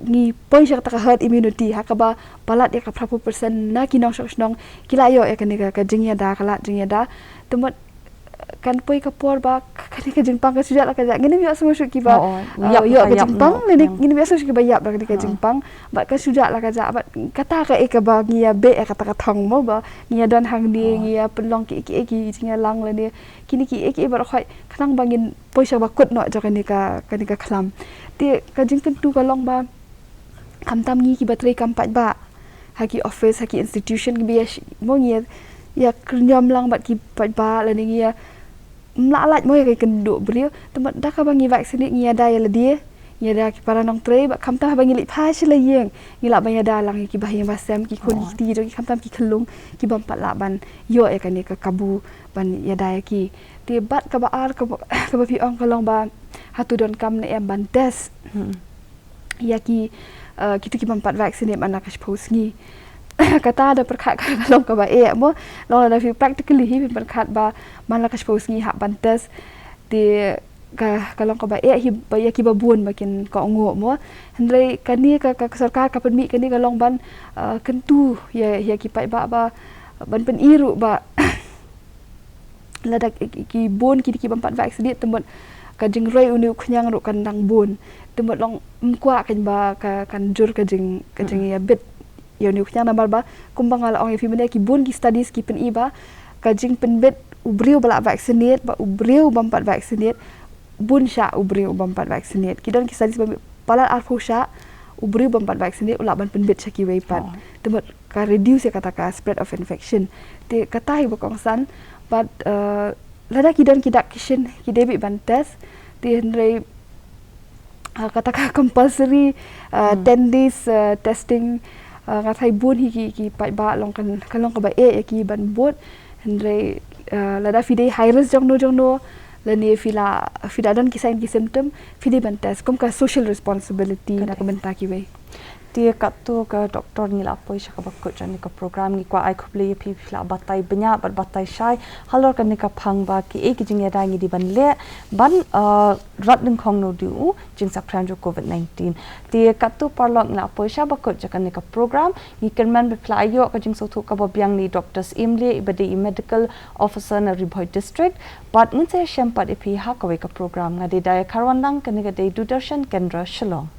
ngi poi sha kata ka herd immunity ha kaba palat ïa ka phraphew percent na ki nongshong shnong ki la ïoh ïa kane ka, ka jingïada, ka lad jingïada. Te mut kan poi ka por ba ka, kane ka jingpang kan shu jah la ka jah. Ngin ym ïohsngew shuh kiba, oh, oh, uh, ïap ïoh ka jingpang, lane ngin ym ïohsngew shuh kiba ïap da kane ka jingpang. Bad kan shu jah la ka jah. Bad kata kaei kaba ngi ïa beh ïa kata ka thong mo ba ngi ïa don hangne, ngi ïa pynlong kiei kiei ki jingïalang lane kine kiei kiei baroh khoit khnang ba ngin poi sha ba kut noh jong kane ka, kane ka khlam. Te ka jingkyntu ka long ba khamtam ngi kiba trei kam paidbah ha ki office, ha ki institution kiba ïa shi-, mo ngi ïa, ïa kyrñiom lang bad ki paidbah lane ngi ïa, ym lah lait mo ïa ki kynduh briew. Te mut da kaba ngi vaccinate ngi ïada ïa lade, ngi ïada ki para nongtrei bad khamtam haba ngi leit phai sha la ïing ngi lah ban ïada lang ïa kiba ha ïing ba sem, ki khun ki kti jong ngi, khamtam ki khyllung ki bym pat lah ban ïoh ïa kane ka kabu ban ïada ïa ki. Te bad kaba ar kaba, kaba phi ong ka long ba hato donkam ne em ban test ïa ki, uh, kito ki bym pat vaccinate man la ka shiphew sngi. Kata da pyrkhat ka long kaba eh mo, long lada phi practically hi phi pyrkhat ba man la ka shiphew sngi hap ban test. Te ka, ka long kaba eh hi ba ïa kiba bun ba kin kohnguh mo. Hynrei kane ka, ka, ka sorkar ka pynmih kane ka long ban, uh, kyntu ïa, ïa ki paidbah ba ban pyni ruh ba lada ki, ki, ki bun ki, ki bym pat vaccinate te mut ka jingroi une u khñiang ruh kan dang bun. Te mut long ym kwah kan ba ka, kan jur ka jing, ka jingïabit ïa une u khñiang namar ba kumba nga la ong ïa phi mynne ki bun ki studies ki pyni ba ka jingpynbit u briew ba la vaccinate bad u briew bym pat vaccinate bun shah u briew bym pat vaccinate. Ki don ki studies ba palat arphew shah u briew bym pat vaccinate u lah ban pynbit sha kiwei pat. Te mut ka reduce ïa kata ka spread of infection. Te kata hi ba kongsan bad, uh, lada ki don ki dak ki shin ki dei beit ban test. Te hynrei, uh, kata ka compulsory, uh, ten days, uh, testing, uh, nga tharai bun hi ki, ki paidbah long kan, kan long kaba eh ïa ki ban bud. Hynrei, uh, lada phi dei high risk jongno jongno lane phi la, phi la don ki sign ki symptom phi dei ban test kum ka social responsibility na ka bynta kiwei. Te katto ka doctor ngi la poi sha kaba kut jong kane ka program, ngi kwah ai khublei ïa phi, phi la batai bniah bad batai shai halor kane ka phang ba kiei ki jingïada ngi dei ban leh ban, uh, rat dyngkhong noh ïa u jingsaphriang jong covid nineteen. Te katto paralok ngi la poi sha ba kut jong kane ka program, ngi kyrmen ba phi la ïoh ka jingsngewthuh kaba biang na i Doctor Syiemlieh iba dei i medical officer na Ri Bhoi District. Bad ngin sa ïashem pat ïa phi ha kawei ka program. Nga dei Daya Kharwandang, kane ka dei Doordarshan Kendra Shillong.